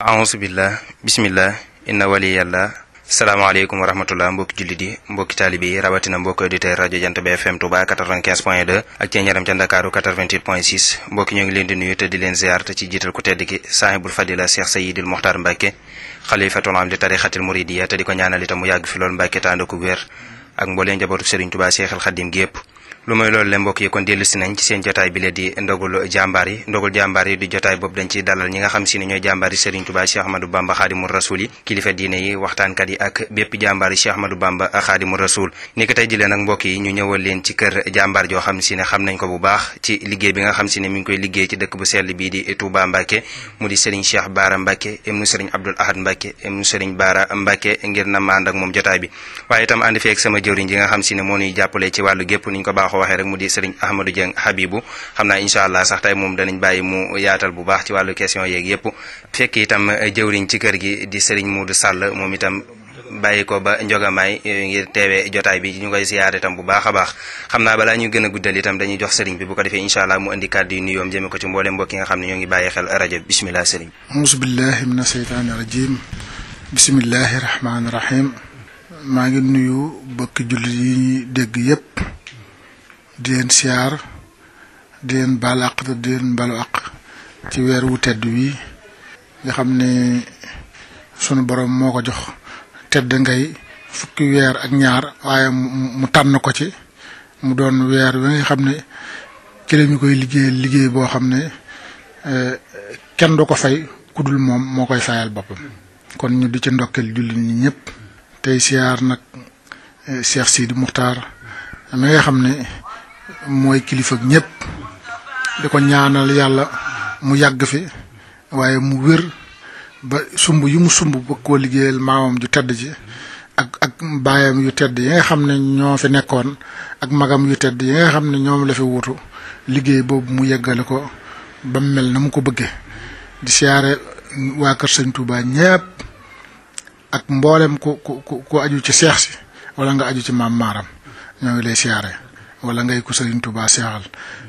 aousubillah bismillah inna waliyallah salaamaaleykum wa rahmatullah mbokki jullit yi mbokki taalibe yi rawatina mbokki auditeur rajo Jant bi FM Touba 95.2 ak ci ñaram ca Ndakaaru 88.6 mbokki ñoo ngi leen di nuyu te di leen ziar te ci jiital ku tedd gi saahibul fadila Cheikh Seydil Mokhtar Mbacke xalifatul am di tarixatil muridiya te di ko ñaanal itam mu yàgg fi loolu Mbacke te ànd ko wér ak mbooleem njabootu Serigne Touba Cheikhul Khadim gi yëpp lu mooy loolu le mbokk yi kon dellu si nañ ci seen jotaay bi la di ndogul jàmbaar yi di jotaay boobu dañ ci dalal ñi nga xam si ne ñooy jàmbaar yi Serigne Touba Cheikh Ahmadou Bamba Khadimou Rasoul yi kilifa diine yi waxtaankat yi ak bépp jàmbaar yi Cheikh Ahmadou Bamba Khadimou Rasoul ni ko tey ji leen ak mbokk yi ñu ñëwal leen ci kër jàmbaar joo xam si ne xam nañ ko bu baax ci liggéey bi nga xam si ne mi ngi koy liggéey ci dëkk bu sell bii di Touba Mbacke mu di Serigne Cheikh Bara Mbacke ibnu Serigne Abdoul Ahad Mbacke ibnu Serigne Bara Mbacke ngir na ma ànd ak moom jotaay bi waaye itam ànd feek sama jëwriñ ji nga xam si ne moo ñuy jàppale ci wàllu gépp niñ ko baaxoo waxee rek mu di Serigne Ahmadou Dieng Habibou xam naa incha allah sax tey moom danañ bàyyi mu yaatal bu baax ci wàllu question yeeg yëpp fekk itam jëwriñ ci kër gi di Serigne Modou Sall moom itam bàyyi ko ba njogamaay ngir teewee jotaay bi ñu koy ziyaare itam bu baax a baax xam naa balaa ñu gën a guddal itam dañuy jox Serigne bi bu ko defee incha allah mu indi kàddu yu nuyoom jëme ko ci mboolem mbokk yi nga xam ne ñoo ngi bàyyi xel rajo bismillah Serigne. auzu billahi mina shaytaani rajim bismillahi rahmaani rahim maa ngi nuyu bokki jullit yi dégg yëpp di leen siyaar di leen baal àq te di leen balu àq ci weer wu tedd wi nga xam ne sunu borom moo ko jox tedd ngay fukki weer ak ñaar waaye mu tànn ko ci mu doon weer wi nga xam ne ci la ñu koy liggéey boo xam ne kenn du ko fay ku dul moom moo koy fayal boppam kon ñu di ci ndokkeel jullit ñi ñëpp tey siyaar nag Cheikh Sidi Mokhtar mi nga xam ne mooy kilifa ak ñëpp di ko ñaanal yàlla mu yàgg fi waaye mu wér ba sumb yu mu sumb bëgg koo liggéeyal maamam ju tedd ji ak baayam yu tedd yi nga xam ne ñoo fi nekkoon ak magam yu tedd yi nga xam ne ñoom la fi wutu liggéey boobu mu yeggale ko ba mu mel na mu ko bëggee di siyaare waa kër Sëñ Touba ñëpp ak mboolem ku aju ci seex si wala nga aju ci maam maaram ñoo ngi lay siyaare wala ngay ko Serigne Touba seexal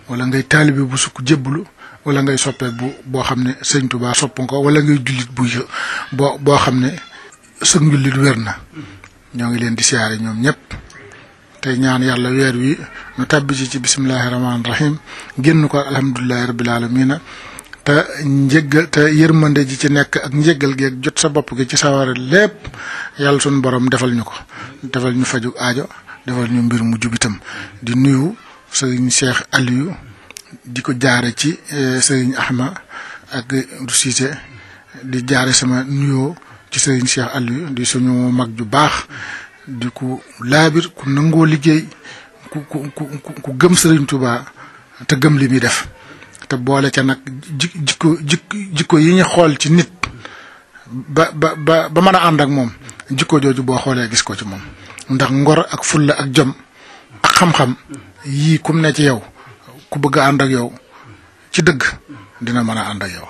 wala ngay taalibe bu sukk jébbalu wala ngay soppee boo xam ne Serigne Touba sopp ko wala ngay jullit boo xam ne sëg njullit wér na ñoo ngi leen di siyaare ñoom ñëpp tey ñaan yàlla weer wi nu tàbbi ci bismillahi rahmaani rahim génn ko alhamdulillahi rabbil alamina te njëggal te yërmande ji ci nekk ak njëggal gi ak jot sa bopp gi ci sawara lépp yàlla sunu borom defal ñu ko defal ñu faju aajo defal ñu mbir mu jubitam di nuyu Serigne Cheikh Aliou di ko jaare ci Serigne Ahma ak du Cissé di jaare sama nuyoo ci Serigne Cheikh Aliou di suñu mag ju baax di ku laabir ku nangoo liggéey ku gëm Serigne Touba te gëm li muy def te boole ca nag jikko yi ñu xool ci nit ba mën a ànd ak moom jikko jooju boo xoolee gis ko ci moom ndax ngor ak fulla ak jom ak xam-xam yii kum ne ci yow ku bëgg a ànd ak yow ci dëgg dina mën a ànd ak yow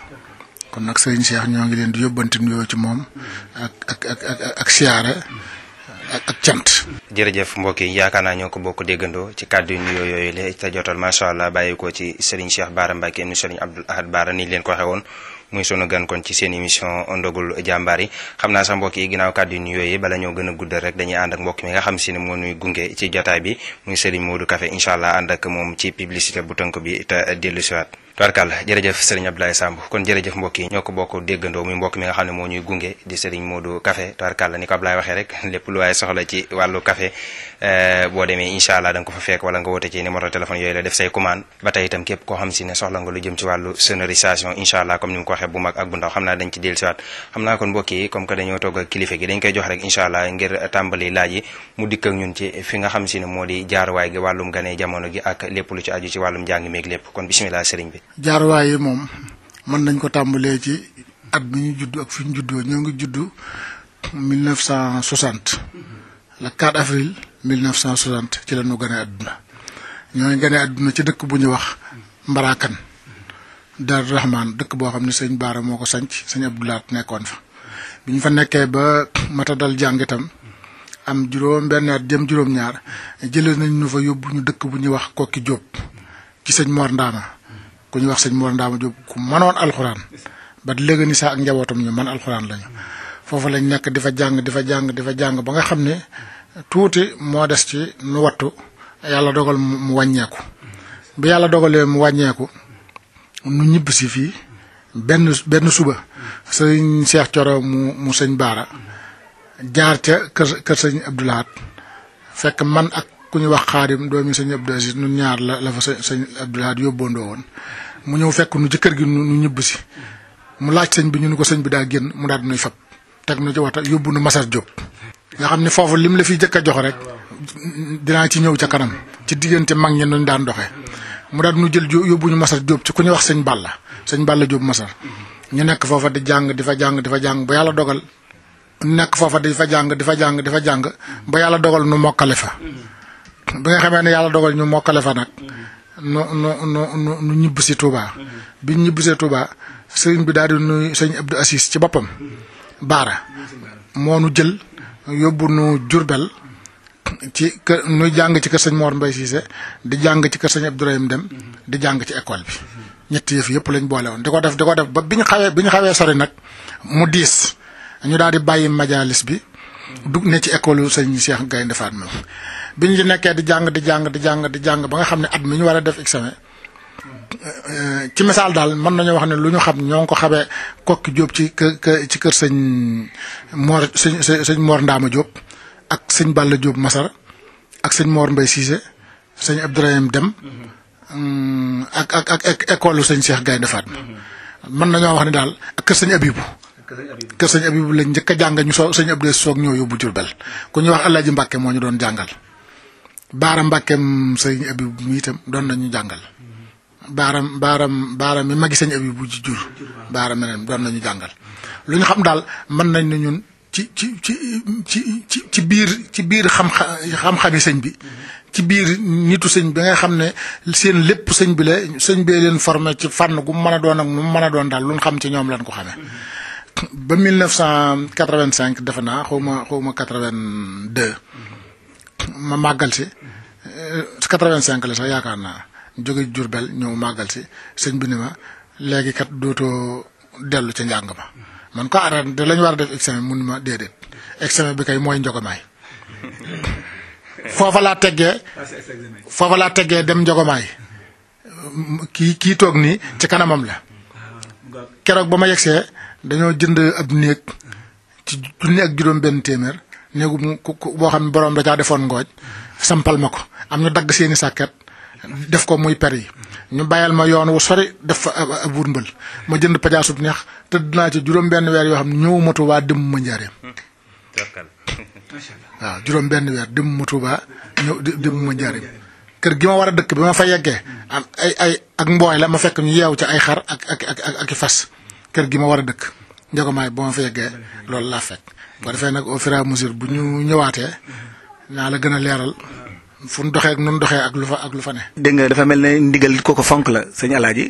kon nag Serigne Cheikh ñoo ngi leen di yóbbanti nuyoo ci moom ak siyaare ak cant. jërëjëf mbokk yi yaakaar naa ñoo ko bokk déggandoo ci kàddu yu nuyoo yooyu la te jotal macha allah bàyyi ko ci Serigne Cheikh Bara Mbacke ibnu Serigne Abdoul Ahad Bara ni leen ko waxee woon muy sunu gan kon ci seen émission ndogul jàmbaar yi xam naa sax mbokk yi ginnaaw kàddu yu nuyoo yi bala ñoo gën a guddal rek dañuy ànd ak mbokk mi nga xam si ne moo nuy gunge ci jotaay bi muy Serigne Modou Café incha allah ànd ak moom ci publicité bu tënk bi te dellu siwaat tubarkàlla jërëjëf Serigne Abdoulaye Samb kon jërëjëf mbokk yi ñoo ko bokk déggandoo muy mbokk mi nga xam ne moo ñuy gunge di Serigne Modou Café tubarkàlla ni ko Abdoulaye waxee rek lépp lu waaye soxla ci wàllu café boo demee incha allah da nga ko fa fekk wala nga woote ci numéro téléphone yooyu la def say commande ba tey itam képp koo xam si ne soxla nga lu jëm ci wàllu sonorisation incha allah comme ni mu ko waxee bu mag ak bu ndaw xam naa dañ ci dellu siwaat xam naa kon mbokk yi comme que dañoo togg ak kilifa gi dañ koy jox rek incha allah ngir tàmbali laaj yi mu dikk ak ñun ci fi nga xam si ne moo di jaaruwaay gi wàllum ganee jamono gi ak lépp lu ci aju ci wàllum njàng meeg lépp kon bismillah Serigne bi. jaaruwaay yi moom mën nañ ko tàmbalee ci at bi ñu judd ak fi ñu juddoo ñoo ngi judd 1960 le 4 avril 1960 ci la ñu gane àdduna ñoo ngi gane àdduna ci dëkk bu ñu wax Mbarakan Darou Rahman dëkk boo xam ne sëñ Bara moo ko sanc sëñ Abdoulaat nekkoon fa bi ñu fa nekkee ba mata dal jàng itam am juróom benn at jëm juróom-ñaar jëlee nañ ñu fa yóbbu ñu dëkk bu ñuy wax Kokki Diop ci sëñ Mor Ndama ku ñu wax sëñ Mor Ndama Diop ku mënoon alxuraan ba léegi ni saa ak njabootam ñu man alxuraan lañu foofu lañ nekk di fa jàng ba nga xam ne tuuti moo des ci nu wattu yàlla dogal mu wàññeeku bi yàlla dogalee mu wàññeeku nu ñibb si fii benn suba sëñ Cheikh Thioro mu sëñ Baara jaar ca kër sëñ Abdoulahat fekk man ak ku ñu wax Xaadim doomi sëñ Abdou Aziz nun ñaar la fa sëñ Abdoulahat yóbboondoo woon mu ñëw fekk nu ci kër gi nu ñibb si mu laaj sëñ bi ñu ni ko sëñ bi daa génn mu daal di nuy fab teg nu ci wata yóbbu nu Masar Diop nga xam ne foofu lim la fiy jëkk a jox rek dinaa ci ñëw ca kanam ci diggante mag ñi nuñ daan doxee mu daal nu jël yóbbu ñu Masar Diop ci ku ñu wax sëñ Balla Diop Masar ñu nekk foofa di jàng di fa jàng ba yàlla dogal nekk foofa di fa jàng ba yàlla dogal nu mokkale fa bi nga xamee ne yàlla dogal ñu mokkale fa nag nu ñibb si Touba bi ñu ñibbisee Touba sëriñ bi daal di nuy sëñ Abdou Assis ci boppam Baara moo nu jël yóbbu nu Jurbel ci kër nuy jàng ci kër sëñ Mor Mbaye Cissé di jàng ci kër sëñ Abdourahim Dem di jàng ci école bi ñetti yëf yëpp lañ boole woon di ko def ba bi ñu xawee sori nag mu diis ñu daal di bàyyi majalis bi dugg ne ci école sëñ Cheikh Gaynde Fatma bi ñu ci nekkee di jàng ba nga xam ne at mi ñu war a def examen ci misaal daal mën nañoo wax ne lu ñu xam ñoo ngi ko xamee Kokki Diop ci kër sëñ Mor Ndaama Diop ak sëñ Balla Diop Masar ak sëñ Mor Mbaye Cissé sëñ Abdourahim Dem ak école sëñ Cheikh Gaynde Fatma mën nañoo wax ne daal ak kër sëñ Abibu lañ njëkk a jàng ñu sëñ Abdou soog ñoo yóbbu Jurbel ku ñuy wax Alaaji Mbàkke moo ñu doon jàngal Baara Mbàkkeem sëñ Abibu mi itam doon nañu jàngal baara mi magi sëñ Abibu ji jur baara meneen doon nañu jàngal lu ñu xam daal mën nañ ne ñun ci biir xam-xami sëñ bi ci biir nitu sëñ bi nga xam ne seen lépp sëñ bi bee leen formé ci fànn gu mën a doon ak nu mu mën a doon daal lu ñu xam ci ñoom lañ ko xamee ba 1985 defe naa xaw ma 82 ma màggal si 85 la sax yaakaar naa jóge Jurbel ñëw màggal si sëñ bi ni ma léegi kat dootoo dellu ca njàng ma man ko arrêté de lañu war a def examen mun ma déedéet examen bi kay mooy njogomaay foofa laa teggee dem njogomaay kii toog nii ci kanamam la keroog ba ma yegsee dañoo jënd ab néeg ci junni ak juróom benn téeméer néegu boo xam ne boroom da caa defoon ngooj sampal ma ko am ñu dagg seeni sàkket def ko muy per yi ñu bàyyal ma yoon wu sori def fa ab wurmbal ma jënd pajaasub neex tëdd naa ci juróom benn weer yoo xam ne ñëwuma Tuubaa dem ma njaareem waaw juróom benn weer dem ma Tuubaa dem ma njaareem kër gi ma war a dëkk bi ma fa yeggee am ay ak mbooy la ma fekk ñu yeew ci ay xar ak fas kër gi ma war a dëkk njogomaay ba ma fa yeggee loolu laa fekk boo defee nag au fur et à mesure bu ñu ñëwaatee naa la gën a leeral fu nu doxee ak nun doxee ak lu fa ne. dégg nga dafa mel ne ndigal ko fonk la sëñ Alaaji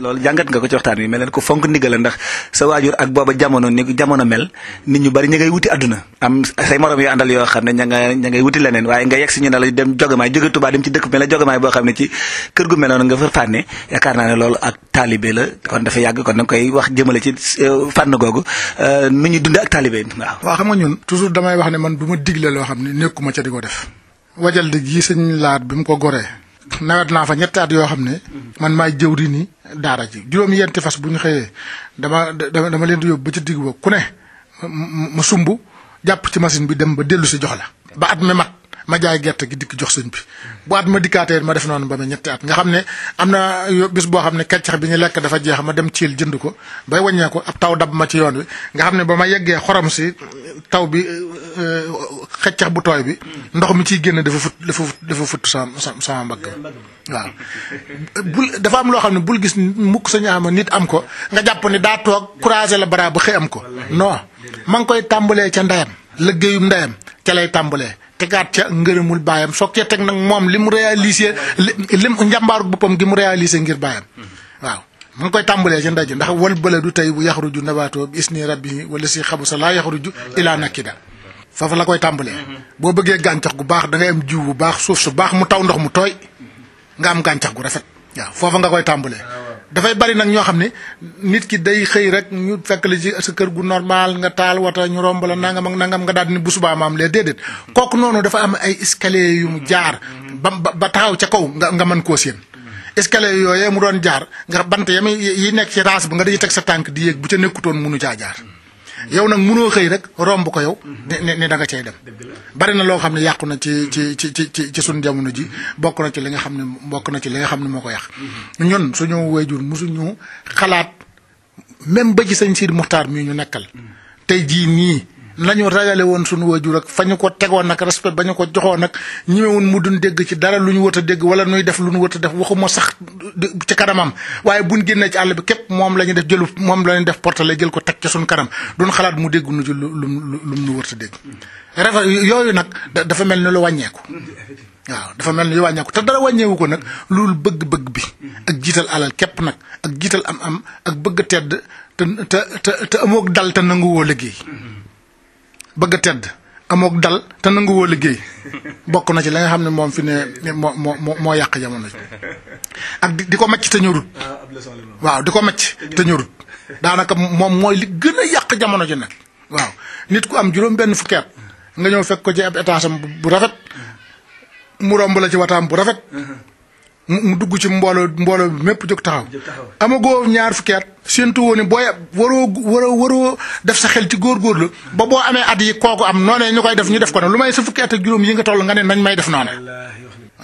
loolu jàngat nga ko ci waxtaan wi mel ne ko fonk ndigal la ndax sa waajur ak booba jamono ni jamono mel nit ñu bari ña ngay wuti àdduna am say morom yu àndal yoo xam ne ña ngay wuti leneen waaye nga yegg si ñu ne la dem Jogamaay jóge Tuubaa dem ci dëkk mel ne Jogamaay boo xam ne ci kër gu meloon nga fa fànne yaakaar naa ne loolu ak taalibe la kon dafa yàgg kon da nga koy wax jëmale ci fànn googu nu ñu dundee ak taalibe waaw xam nga ñun toujours damay wax ne man du ma digle loo xam ne nekkuma ca di ko def wajal di gi sëñ Laat bi mu ko goree nawet naa fa ñetti at yoo xam ne man maay jëwri ni daara ji juróom-yenti fas bu ñu xëyee dama leen di yóbbu ba ci digg ba ku ne ma sumb jàpp ci machine bi dem ba dellu si jox la ba at mi mat ma jaay gerte gi dikk jox sëñ bi bu at ma dikkaatee ma def noonu ba ma ñetti at nga xam ne am na bis boo xam ne keccax bi ñu lekk dafa jeex ma dem ciil jënd ko bay wàññee ko ab taw dab ma ci yoon wi nga xam ne ba ma yeggee xorom si taw bi xeccax bu tooy bi ndox mi ciy génn dafa fut sama mbagg waaw dafa am loo xam ne bul gis mukk sañu ama nit am ko nga jàpp ni daa toog croiser la bras ba xëy am ko non ma ngi koy tàmbalee ca ndeyam liggéeyum ndeyam ca lay tàmbalee tegaat ca ngërëmul baayam soog cee teg nag moom li mu réalisé lim njàmbaaru boppam gi mu réalisé ngir baayam waaw ma ngi koy tàmbalee ca ndey ji ndax wal baladu tey bu yaxruju nabaatoo bi isni rabbi wala si xabu sa laa yaxruju ilaa nakida foofu la koy tàmbalee boo bëggee gàncax gu baax da ngay am jiw bu baax suuf su baax mu taw ndox mu tooy nga am gàncax gu rafet waaw foofa nga koy tàmbalee dafay bari nag ñoo xam ne nit ki day xëy rek ñu fekk la ci sa kër gu normal nga taal wata ñu romb la nangam ak nangam nga daal di ne bu subaa maam lee déedéet kooku noonu dafa am ay escalier yu mu jaar ba taxaw ca kaw nga mën koo séen escalier yooyee mu doon jaar nga bant yi nekk ci raas bi nga day teg sa tànk di yéeg bu ca nekkutoon mënu caa jaar yow nag mënoo xëy rek romb ko yow ne da nga cay dem bari na loo xam ne yàqu na ci suñu jamono ji bokk na ci li nga xam ne moo ko yàq ñun suñu waajur mosuñu xalaat même ba ci sëñ Sidi Muxtaar mii ñu nekkal tey jii nii nañu ragale woon suñu waajur ak fa ñu ko tegoon nag respect ba ñu ko joxoon nag ñëwewun mu duñ dégg ci dara lu ñu wët a dégg wala nuy def lu ñu wët a def waxuma sax ci kanamam waaye buñ génnee ci àll bi képp moom la ñu def moom la ñu def portale jël ko teg ca suñu kanam duñ xalaat mu dégg nu ci lu nu wët a dégg refa yooyu nag dafa mel ni lu wàññeeku waaw dafa mel ni lu wàññeeku te dara wàññeewu ko nag loolu bëgg-bëgg bi ak jiital alal képp nag ak jiital am ak bëgg tedd te amoog dal te nanguwoo liggéey bëgg tedd amook dal te nanguwoo liggéey bokk na ci la nga xam ne moom fi ne moo yàq jamono ji ak di ko macc te ñorut waaw di ko macc te ñorut daanaka moom mooy li gën a yàq jamono ji nag waaw nit ku am juróom benn fukki at nga ñëw fekk ko ci ab étage am bu rafet mu romb la ci wataam bu rafet mu dugg ci mbooloo bi mépp jóg taxaw amagoo ñaar fukki at séentu woo ne booy waroo def sa xel ci góorgóorlu ba boo amee at yi kooku am noonu ñu koy def ñu def ko ne lu may sa fukki at ak juróom yi nga toll nga ne nañ may def noonu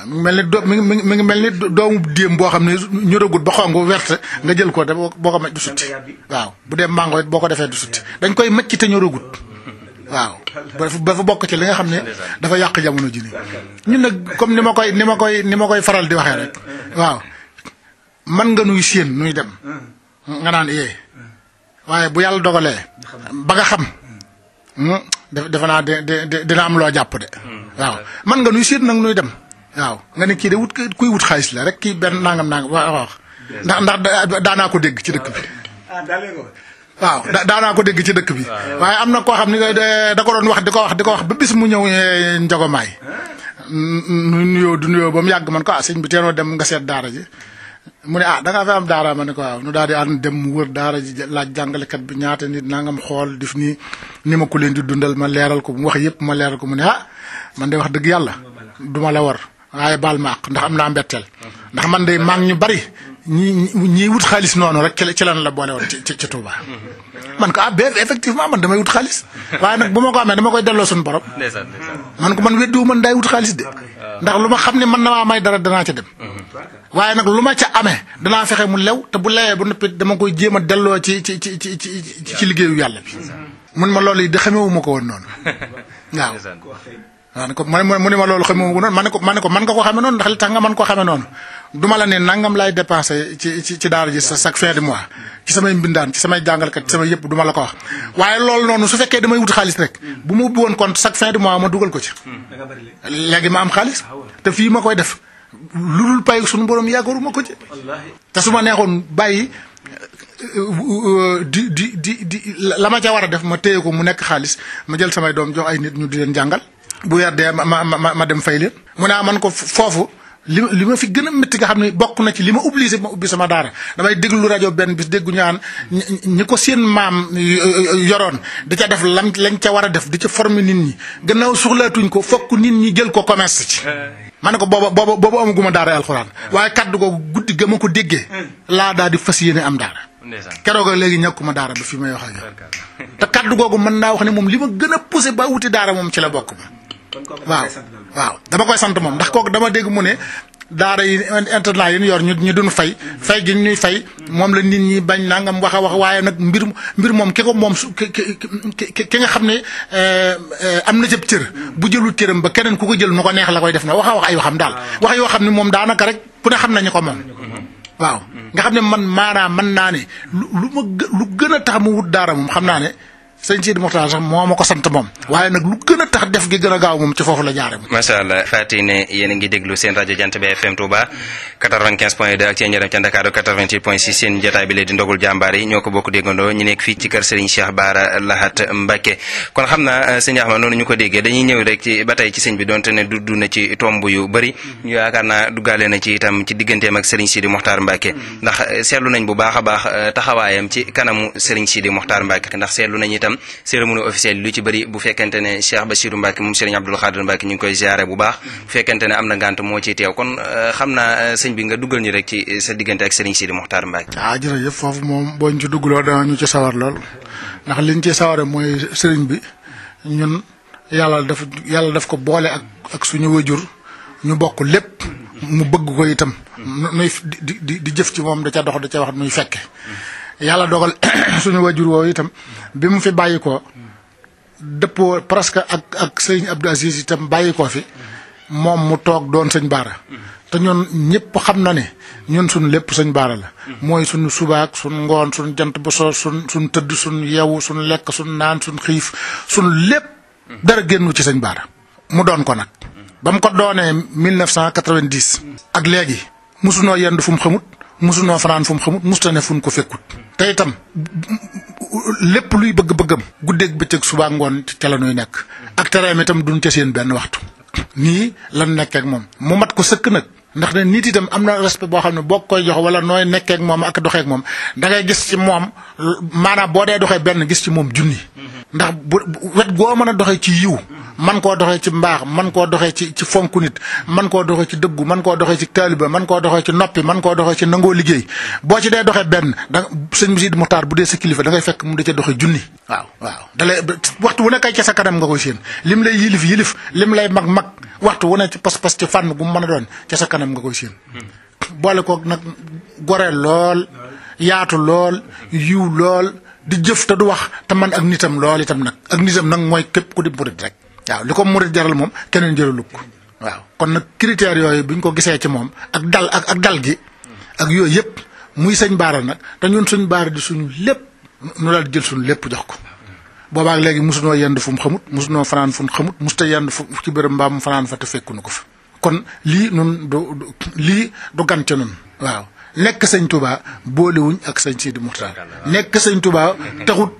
waaw mi ngi mel ni doomu déem boo xam ne ñoragut ba xong werte nga jël ko boo ko maj du sutti waaw bu dee mango it boo ko defee du sutti dañ koy macc te ñoragut waaw dafa bokk ci li nga xam ne dafa yàq jamono ji nii ñun nag comme ni ma koy faral di waxee rek waaw man nga nuy séen nuy dem nga naan waaye bu yàlla dogalee ba nga xam defe naa dina am loo jàpp de waaw man nga nuy séen nag nuy dem waaw nga ne kii de kuy wut xaalis la rek kii benn nangam wax ndax daanaa ko dégg ci dëkk bi waaw daanaa ko dégg ci dëkk bi waaye am na koo xam ne da ko doon wax di ko wax ba bis mu ñëw njogomaay du nuyoo ba mu yàgg man ko sëñ bi teenoo dem nga seet daara ji mu ne da ngaa fa am daara ma ne ko waaw nu daal di ànd dem mu wër daara ji laaj jàngalekat bi ñaata nit nangam xool def nii ni ma ko leen di dundal ma leeral ko mu wax yëpp ma leeral ko mu ne man de wax dëgg yàlla duma la war waaye baal ma àq ndax am naa mbetteel ndax man de maa ngi ñu bari ñi wut xaalis noonu rek ci lan la boole woon ci Touba man ko effectivement man damay wut xaalis waaye nag bu ma ko amee dama koy delloo suñu borom man ko man weddiwu man daay wut xaalis de ndax lu ma xam ne man na maa may dara danaa ca dem waaye nag lu ma ca amee danaa fexe mu lew te bu lewee ba noppi dama koy jéem a delloo ci liggéeyu yàlla bi mun ma loolu yi di xamewuma ko woon noonu waaw waaw ne ko mu ne ma loolu xamewuma ko noonu ma ne ko man nga ko xamee noonu ndax li tax nga mën koo xamee noonu duma la ne nangam laay dépensé ci daara ji chaque fin de mois ci samay mbindaan ci samay jàngalkat ci samay yëpp duma la ko wax waaye loolu noonu su fekkee damay wut xaalis rek bu ma ubbi woon compte chaque fin de mois ma dugal ko ci léegi ma am xaalis te fii ma koy def lu dul pay suñu borom yaakaaruma ko ci te su ma neexoon bàyyi di la ma ca war a def ma téye ko mu nekk xaalis ma jël samay doom jox ay nit ñu di leen jàngal bu weer dee ma dem fay leen mu ne man ko foofu li ma fi gën a métti nga xam ne bokk na ci li ma obligé ma ubbi sama daara damay déglu rajo benn bis déggu ñaan ñi ko seen maam yoroon di ca def lañ ca war a def di ca former nit ñi gannaaw suxlaatuñ ko fokk nit ñi jël ko commerce ci ma ne ko boobu amaguma daara alxuraan waaye kaddu googu guddi ga ma ko déggee laa daal di fas yéene am daara keroog léegi ñàkkuma daara ba fi may wax ak te kaddu googu mën naa wax ne moom li ma gën a poussé ba wuti daara moom ci la bokk waaw dama koy sant moom ndax kooku dama dégg mu ne daara yi internat yi ñu yor ñu duñ fay gi ñuy fay moom la nit ñi bañ nangam wax waaye nag mbir moom ki ko moom ki nga xam ne am na jëb cër bu jëlul cëram ba keneen ku ko jël nu ko neex la koy def na wax ay waxam daal wax yoo xam ne moom daanaka rek ku ne xam nañu ko moom waaw nga xam ne man maanaam mën naa ne lu gën a tax mu wut daara moom xam naa ne sëñ Sidi Mokhtar sax moo ma ko sant moom waaye nag lu gën a tax def gi gën a gaaw moom ci foofu la jaare moom. macha allah fàttali ne yéen a ngi déglu seen rajo Jant bi FM Touba 95.2 ak seen njëriñ ca Ndakaaru 88.6 seen jotaay bi lee di ndogul jàmbaar yi ñoo ko bokk déggandoo ñu nekk fii ci kër Serigne Cheikh Bara Lahat Mbacké kon xam naa sëñ Axma noonu ñu ko déggee dañuy ñëw rek ci ba tey ci sëñ bi donte ne dudd na ci tomb yu bëri ñu yaakaar naa duggaale na ci itam ci digganteem ak Serigne Sidi Mokhtar Mbacké ndax seetlu nañ bu baax a baax taxawaayam ci kanamu Serigne Sidi Mokhtar Mbacké ndax seetlu nañ itam cérémonie officielle lu ci bëri bu fekkente ne Cheikh Bassirou Mbacké moom Serigne Abdoul Khadir Mbacké ñu ngi koy ziaré bu baax bu fekkente ne am na ngànt moo ciy teew kon xam naa sëñ bi nga duggal ñu rek ci sa diggante ak Serigne Sidi Mokhtar Mbacké. jërëjëf foofu moom boo ñu ci duggloo dana ñu ci sawar lool ndax liñ ci saware mooy sëriñ bi ñun yàlla daf ko boole ak suñu wajur ñu bokk lépp mu bëgg ko itam nuy di jëf ci moom da ca dox da ca wax nuy fekke yàlla dogal suñu wajur woowu itam bi mu fi bàyyi ko dëppoo presque ak sëñ Abdou Aziz itam bàyyi ko fi moom mu toog doon sëñ Bara te ñun ñëpp xam na ne ñun suñu lépp sëñ Bara la mooy suñu subaak suñu ngoon suñu jant bu soo suñu tëdd suñu yeewu suñu lekk suñu naan suñu xiif suñu lépp dara génnu ci sëñ Bara mu doon ko nag ba mu ko doonee 1990 ak léegi musunoo yendu fu mu xamut musunoo fanaan fu mu xamut musta ne fu mu ko fekkut te itam lépp luy bëgg-bëggam guddeeg bëccëg subaak ngoon ca la nuy nekk ak tereem itam duñ ca seen benn waxtu nii lan nekkee ak moom mu mat ko sëkk nag ndax ne nit itam am na respect boo xam ne boo koy jox wala nooy nekkee ak moom ak doxee ak moom da ngay gis ci moom maanaam boo dee doxee benn gis ci moom junni ndax bu wet goo mën a doxee ci yiw man koo doxee ci mbaax man koo doxee ci fonku nit man koo doxee ci dëggu man koo doxee ci taaliba man koo doxee ci noppi man koo doxee ci nangoo liggéey boo ci dee doxee benn da sëñ Sidi Mokhtar bu dee sa kilifa da ngay fekk mu da ca doxee junni waaw dalay waxtu wu nekkay ca sa kanam nga koy séen lim lay yilif lim lay mag waxtu wu ne ci pas-pas ci fànn gu mu mën a doon ca sa kanam nga koy séen boole koog nag gore lool yaatu lool yiw lool di jëf te du wax te man ak nitam lool itam nag ak nitam nag mooy képp ku di murid rek waaw li ko murid jaral moom keneen jëralu ko waaw kon nag critères yooyu buñ ko gisee ci moom ak dal gi ak yooyu yëpp muy sëñ Bara nag te ñun suñ Bara di suñu lépp nu daal di jël suñu lépp jox ko boobaak léegi mosunoo yend fu mu xamut mosunoo fanaan fu mu xamut mosuta yend fu ci bërëb mbaa mu fanaan fa te fekkunu ko fa kon lii nun lii du gan ca nun waaw nekk sëñ Touba boolewuñ ak sëñ Sidi Mokhtar nekk sëñ Touba taxut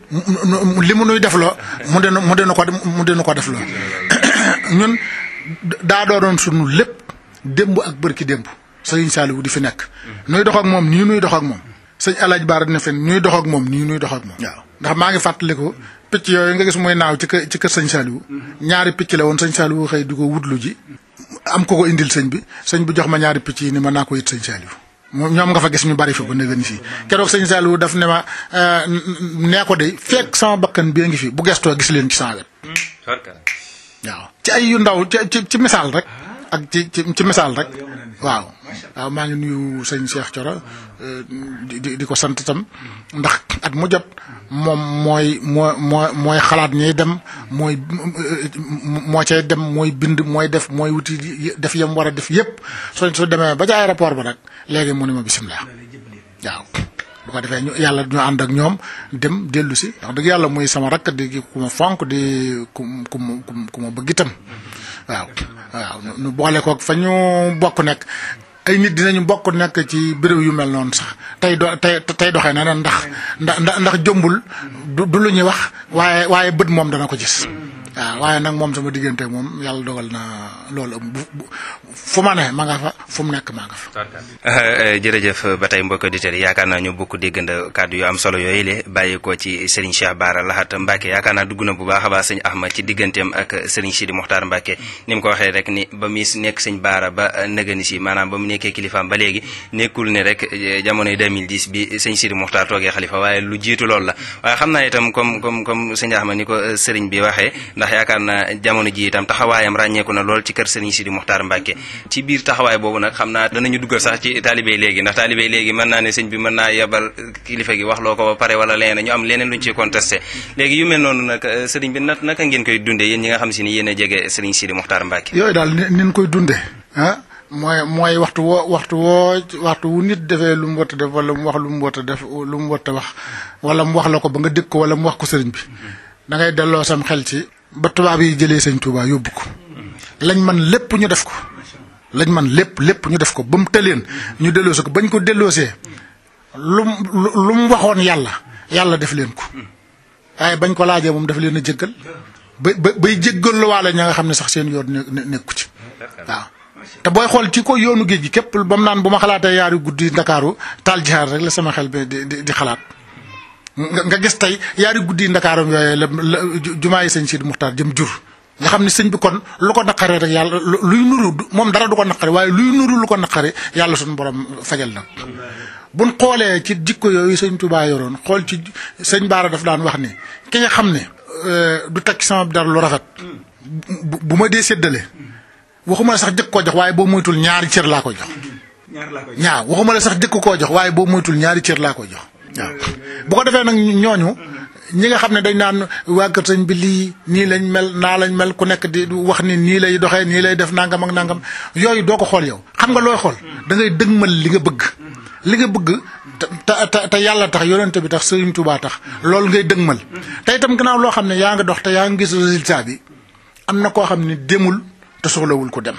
li mu nuy defloo mu denu ko defloo ñun daa doon sunu lépp démb ak bërki démb sëñ Saliou di fi nekk nuy dox ak moom nii nuy dox ak moom sëñ Alaaji Bara dina fen ñuy dox ak moom nii nuy dox ak moom waaw ndax maa ngi fàttaliku picc yooyu nga gis muy naaw ci kër sëñ Saliou ñaari picc la woon sëñ Saliou xëy di ko wutlu ji am ko indil sëñ bi jox ma ñaari picc yi ni ma naa ko yit sëñ Saliou ñoom nga fa gis ñu bari fi ba néegani fii keroog sëñ Saliou daf ne ma nee ko de fekk sama bakkan bi ngi fi bu gestoo gis leen ci sama wet waaw ci ay yu ndaw ci misaal rek ak ci misaal rek waaw maa ngi nuyu sëñ Cheikh Thioro di ko sant itam ndax at mu jot moom mooy xalaat ñiy dem moo cay dem mooy bind mooy def mooy wuti def yam war a def yépp su demee ba ca aéroport ba nag léegi mu ne ma bisimilah waaw bu ko defee yàlla ñu ànd ak ñoom dem dellu si wax dëgg yàlla muy sama rakk di ku ma fonk di ku ma bëgg itam waaw nu boole ko fa ñu bokk nekk ay nit dinañu bokk nekk ci béréb yu mel noonu sax tey doxee na ndax jombul du lu ñuy wax waaye bët moom dana ko gis waaw waaye nag moom sama diggante moom yàlla dogal na loolu fu ma ne ma nga fa fu mu nekk maa nga fa. jërëjëf ba tey mbokki auditeurs yi yaakaar naa ñu bokk dégganda kàddu yu am solo yooyu le bàyyi ko ci Serigne Cheikh Bara Lahat Mbacké yaakaar naa dugg na bu baax a baax sëñ Ahmad ci digganteem ak Serigne Sidi Mokhtar Mbacké ni mu ko waxee rek ni ba muy nekk sëñ Bara ba nëgëni si maanaam ba mu nekkee kilifaam ba léegi nekkul ne rek jamonoy 2010 bi sëñ Sidi Mokhtar toogee xalifa waaye lu jiitu loolu la waaye xam naa itam comme sëñ Ahmad ni ko Serigne bi waxee ndax yaakaar naa jamono ji itam taxawaayam ràññeeku na lool ci kër Serigne Sidi Mokhtar Mbacké ci biir taxawaay boobu nag xam naa danañu duggal sax ci taalibé léegi ndax taalibé léegi mën naa ne sëñ bi mën naa yebal kilifa gi wax loo ko ba pare wala leneen ñu am leneen luñ ci contesté léegi yu mel noonu nag sëriñ bi naka ngeen koy dundee yéen ñi nga xam si ni yéen a jege Serigne Sidi Mokhtar Mbacké yooyu daal nin koy dundee mooy waxtu wu nit defee lu mu war a def wala mu wax lu mu war a def lu mu war a wax wala mu wax la ko ba nga dégg ko wala mu wax ko sëriñ bi da ngay delloo sam xel ci ba tubaab yi jëlee sëñ Touba yóbbu ko lañ man lépp ñu def ko lépp ñu def ko ba mu tëleen ñu delloose ko bañ ko delloosee lu mu waxoon yàlla def leen ko waaye bañ ko laajee moom daf leen a jéggal bay jéggal lu waale ña nga xam ne sax seen yoon nekku ci waaw te booy xool ci ko yoonu géej gi képp ba mu naan bu ma xalaatee yaari guddi Ndakaaru taal jihaar rek la sama xel bi di xalaat nga gis tey yaari guddi Ndakaaru yooyu la jumaa yi sëñ Sidi Muxtaar jëm jur nga xam ne sëñ bi kon lu ko naqaree rek yàlla luy nuru moom dara du ko naqari waaye luy nuru lu ko naqari yàlla suñu borom fajal na buñ xoolee ci jikko yooyu sëñ Touba yoroon xool ci sëñ Baara daf daan wax ni ki nga xam ne du teg sama dara lu rafet bu ma dee séddale waxuma la sax jëkk koo jox waaye boo moytul ñaari cër laa ko jox ñaaw waxuma la sax jëkk koo jox waaye boo moytul ñaari cër laa ko jox waaw bu ko defee nag ñooñu ñi nga xam ne dañ naan waa kër sëñ bi lii nii lañ mel naa lañ mel ku nekk di wax ni nii lay doxee nii lay def nangam ak nangam yooyu doo ko xool yow xam nga looy xool da ngay dëgmal li nga bëgg te yàlla tax yonent bi tax Sëriñ Tuubaa tax loolu ngay dëgmal te itam gannaaw loo xam ne yaa nga dox te yaa ngi gis résultat bi am na koo xam ne demul te soxlawul ko dem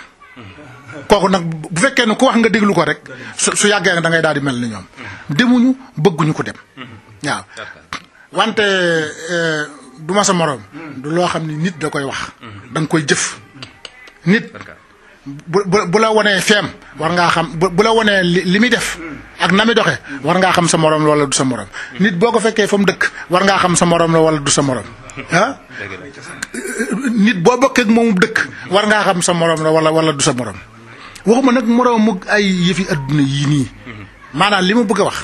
kooku nag bu fekkee ne ku wax nga déglu ko rek su yàggee da ngay daal di mel ni ñoom demuñu bëgguñu ko dem waaw wante du ma sa moroom du loo xam ne nit da koy wax da nga koy jëf nit bu la wonee feem war ngaa xam bu la wonee li muy def ak na muy doxee war ngaa xam sa morom la wala du sa morom nit boo ko fekkee fa mu dëkk war ngaa xam sa morom la wala du sa morom ah nit boo bokkee ak moomu dëkk war ngaa xam sa morom la wala du sa morom waxuma nag morom mu ay yëfi adduna yii nii maanaam li ma bëgg a wax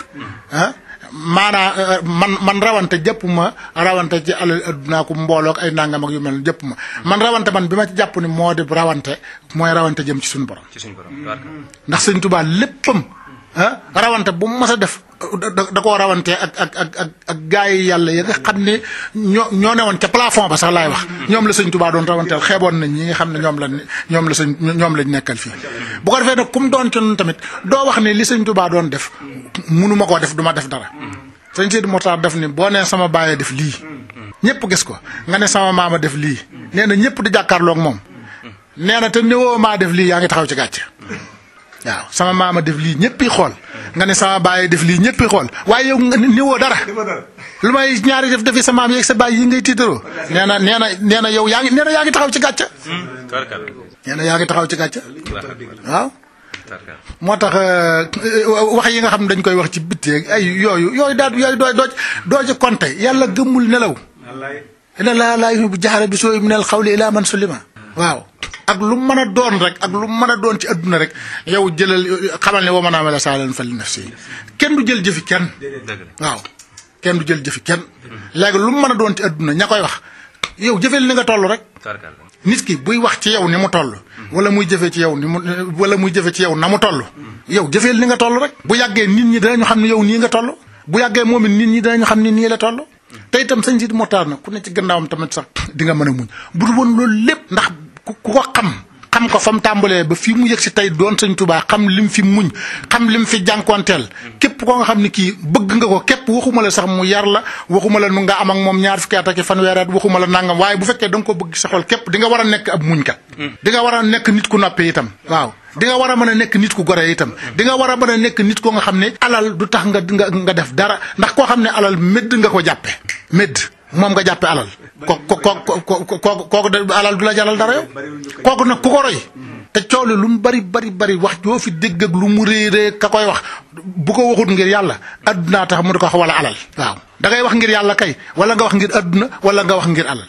ah maanaam man rawante jëpp ma rawante ci alal adduna ko mbooloo ak ay nangam ak yu mel jëpp man rawante man bi ma ci jàpp ni moo di rawante mooy rawante jëm ci suñu borom ndax Sëñ Tuubaa léppam rawante bu mu mas a def da koo rawante ak gaa yi yàlla ya nga xam ne ñoo newoon ca plafond ba sax laay wax ñoom la Sëñ Tuubaa doon rawanteel xeeboon nañ ñi nga xam ne ñoom lañ nekkal fii bu ko defee nag kum doon ci noonu tamit doo wax ne li Sëñ Tuubaa doon def munuma koo def duma def dara Sëñ Sidi Muxtaar def ni boo nee sama baay def lii ñëpp gis ko nga ne sama maama def lii nee na ñëpp di jàkkaarloog moom nee na te néewoo maa def lii yaa ngi taxaw ci gàcce waaw sama maama def lii ñëpp yi xool nga ne sama baay def lii ñëpp yi xool waaye yow néewoo dara lu may ñaari defi sa maam yeeg sa baay yi ngay tiitaroo nee na yow yaa ngi taxaw ci gàcce nee na yaa ngi taxaw ci gàcce waaw moo tax wax yi nga xam ne dañ koy wax ci bitti ay yooyu doo ci compter yàlla gëmmul nelaw ina laa yuhibbu jahra bi suu'i minal qawli illa man sulima waaw ak lu mën a doon rek ak lu mën a doon ci adduna rek yow jëlal xamal ne wa man amila saalihan fali nafsihi kenn du jël jëfi kenn waaw kenn du jël jëfi kenn léegi lu mën a doon ci adduna ña koy wax yow jëfeel ni nga toll rek nit ki buy wax ci yow ni mu toll wala muy jëfe ci yow na mu toll yow jëfeel ni nga toll rek bu yàggee nit ñi danañu xam ne yow nii nga toll bu yàggee moom it nit ñi danañu xam ne nii la toll te itam Sëñ Sidi Muxtaar na ku ne ci gannaawam tamit sax di nga mën a muñ bu dul woon loolu lépp ndax ku ko xam ko fa mu tàmbalee ba fii mu yëg si tey doon Sëñ Tuubaa xam lim fi muñ xam lim fi jànkuwanteel képp koo nga xam ni kii bëgg nga ko képp waxuma la sax mu yar la waxuma la nu nga am ak moom ñaar fukki at ak fanweeri at waxuma la nangam waaye bu fekkee da nga ko bëgg sa xol képp di nga war a nekk ab muñkat di nga war a nekk nit ku noppi itam waaw di nga war a mën a nekk nit ku gore itam di nga war a mën a nekk nit ko nga xam ne alal du tax nga def dara ndax koo xam ne alal médd nga ko jàppe médd moom nga jàppe alal kooku alal du la jaral dara yow kooku nag ku ko roy te coow li lu mu bari wax joo fi dégg ak lu mu réeree ka koy wax bu ko waxut ngir yàlla addunaa tax mu di ko wax wala alal waaw da ngay wax ngir yàlla kay wala nga wax ngir adduna wala nga wax ngir alal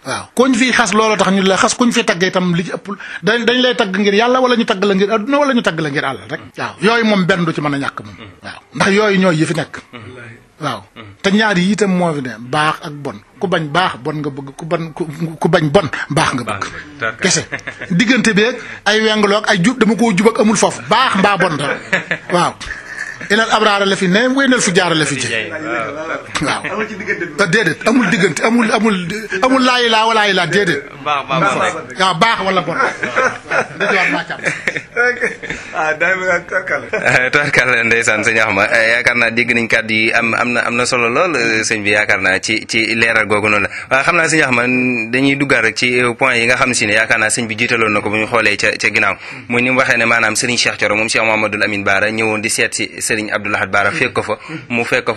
waaw kuñ fi xas loolu tax ñu la xas kuñ fi tagg itam li ci ëpp dañ lay tagg ngir yàlla wala ñu tagg la ngir adduna wala ñu tagg la ngir alal rek waaw yooyu moom benn du ci mën a ñàkk moom waaw ndax yooyu ñooy yi fi nekk waaw te ñaar yi itam moo fi ne baax ak bon ku bañ baax bon nga bëgg ku bañ bon baax nga bëgg kese diggante bi ay wengloog ay jub dama koo jub ak amul foofu baax mbaa bon ta waaw inal abraara la fi ne wéynal fu jaara la fi jë waaw déedéet amul diggante amul laayi laa walaayi laa déedéet waaw baax wala bon da ci war maa tubarkalla ndeysaan sëñ Axma yaakaar naa dégg nañ kàddu yi am na solo lool sëñ bi yaakaar naa ci leeral googu noonu la waaye xam naa sëñ Axma dañuy duggaat rek ci point yi nga xam si ne yaakaar naa sëñ bi jiitaloon na ko bu ñu xoolee ca ginnaaw muy ni mu waxee ne maanaam Serigne Cheikh Thioro moom Cheikh Mouhamadoul Amine Bara ñëwoon di seet si Serigne Abdou Lahad Bara fekk ko fa mu fekk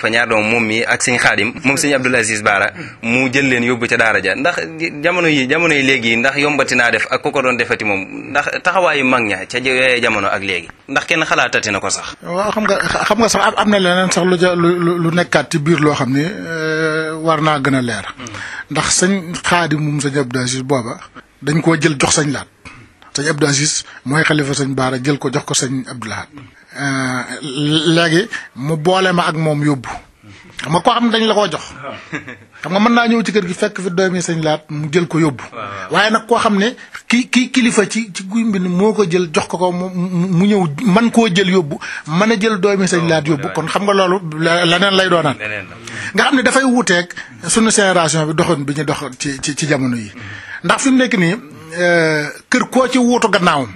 fa ñaar doom moom mi ak sëñ Xaadim moom sëñ Abdoul Aziz Bara mu jël leen yóbbu ca daara ja ndax jamono yi léegi ndax yombati naa def ak ku ko doon defati moom ndax taxawaayu mag ña ca yooyee jamono ak léegi ndax kenn xalaatati na ko sax. waaw xam nga sax am na leneen sax lu nekkaat ci biir loo xam ni war naa gën a leer ndax sëñ Xaadim moom sëñ Abdou Aziz booba dañ koo jël jox sëñ Laat sëñ Abdou Aziz mooy xalifa sëñ Bara jël ko jox ko sëñ Abdou Lahad léegi mu boole ma ak moom yóbbu xam nga koo xam ne dañ la koo jox xam nga mën naa ñëw ci kër gi fekk fi doomi sëñ Laat mu jël ko yóbbu waaye nag koo xam ne ki kilifa ci guy mbind moo ko jël jox ko mu ñëw man koo jël yóbbu mën a jël doomi sëñ Laat yóbbu kon xam nga loolu leneen lay doonaat nga xam ne dafay wuuteeg sunu génération bi doxoon bi ñu dox ci jamono yi ndax fi mu nekk nii kër koo ci wuutu gannaawam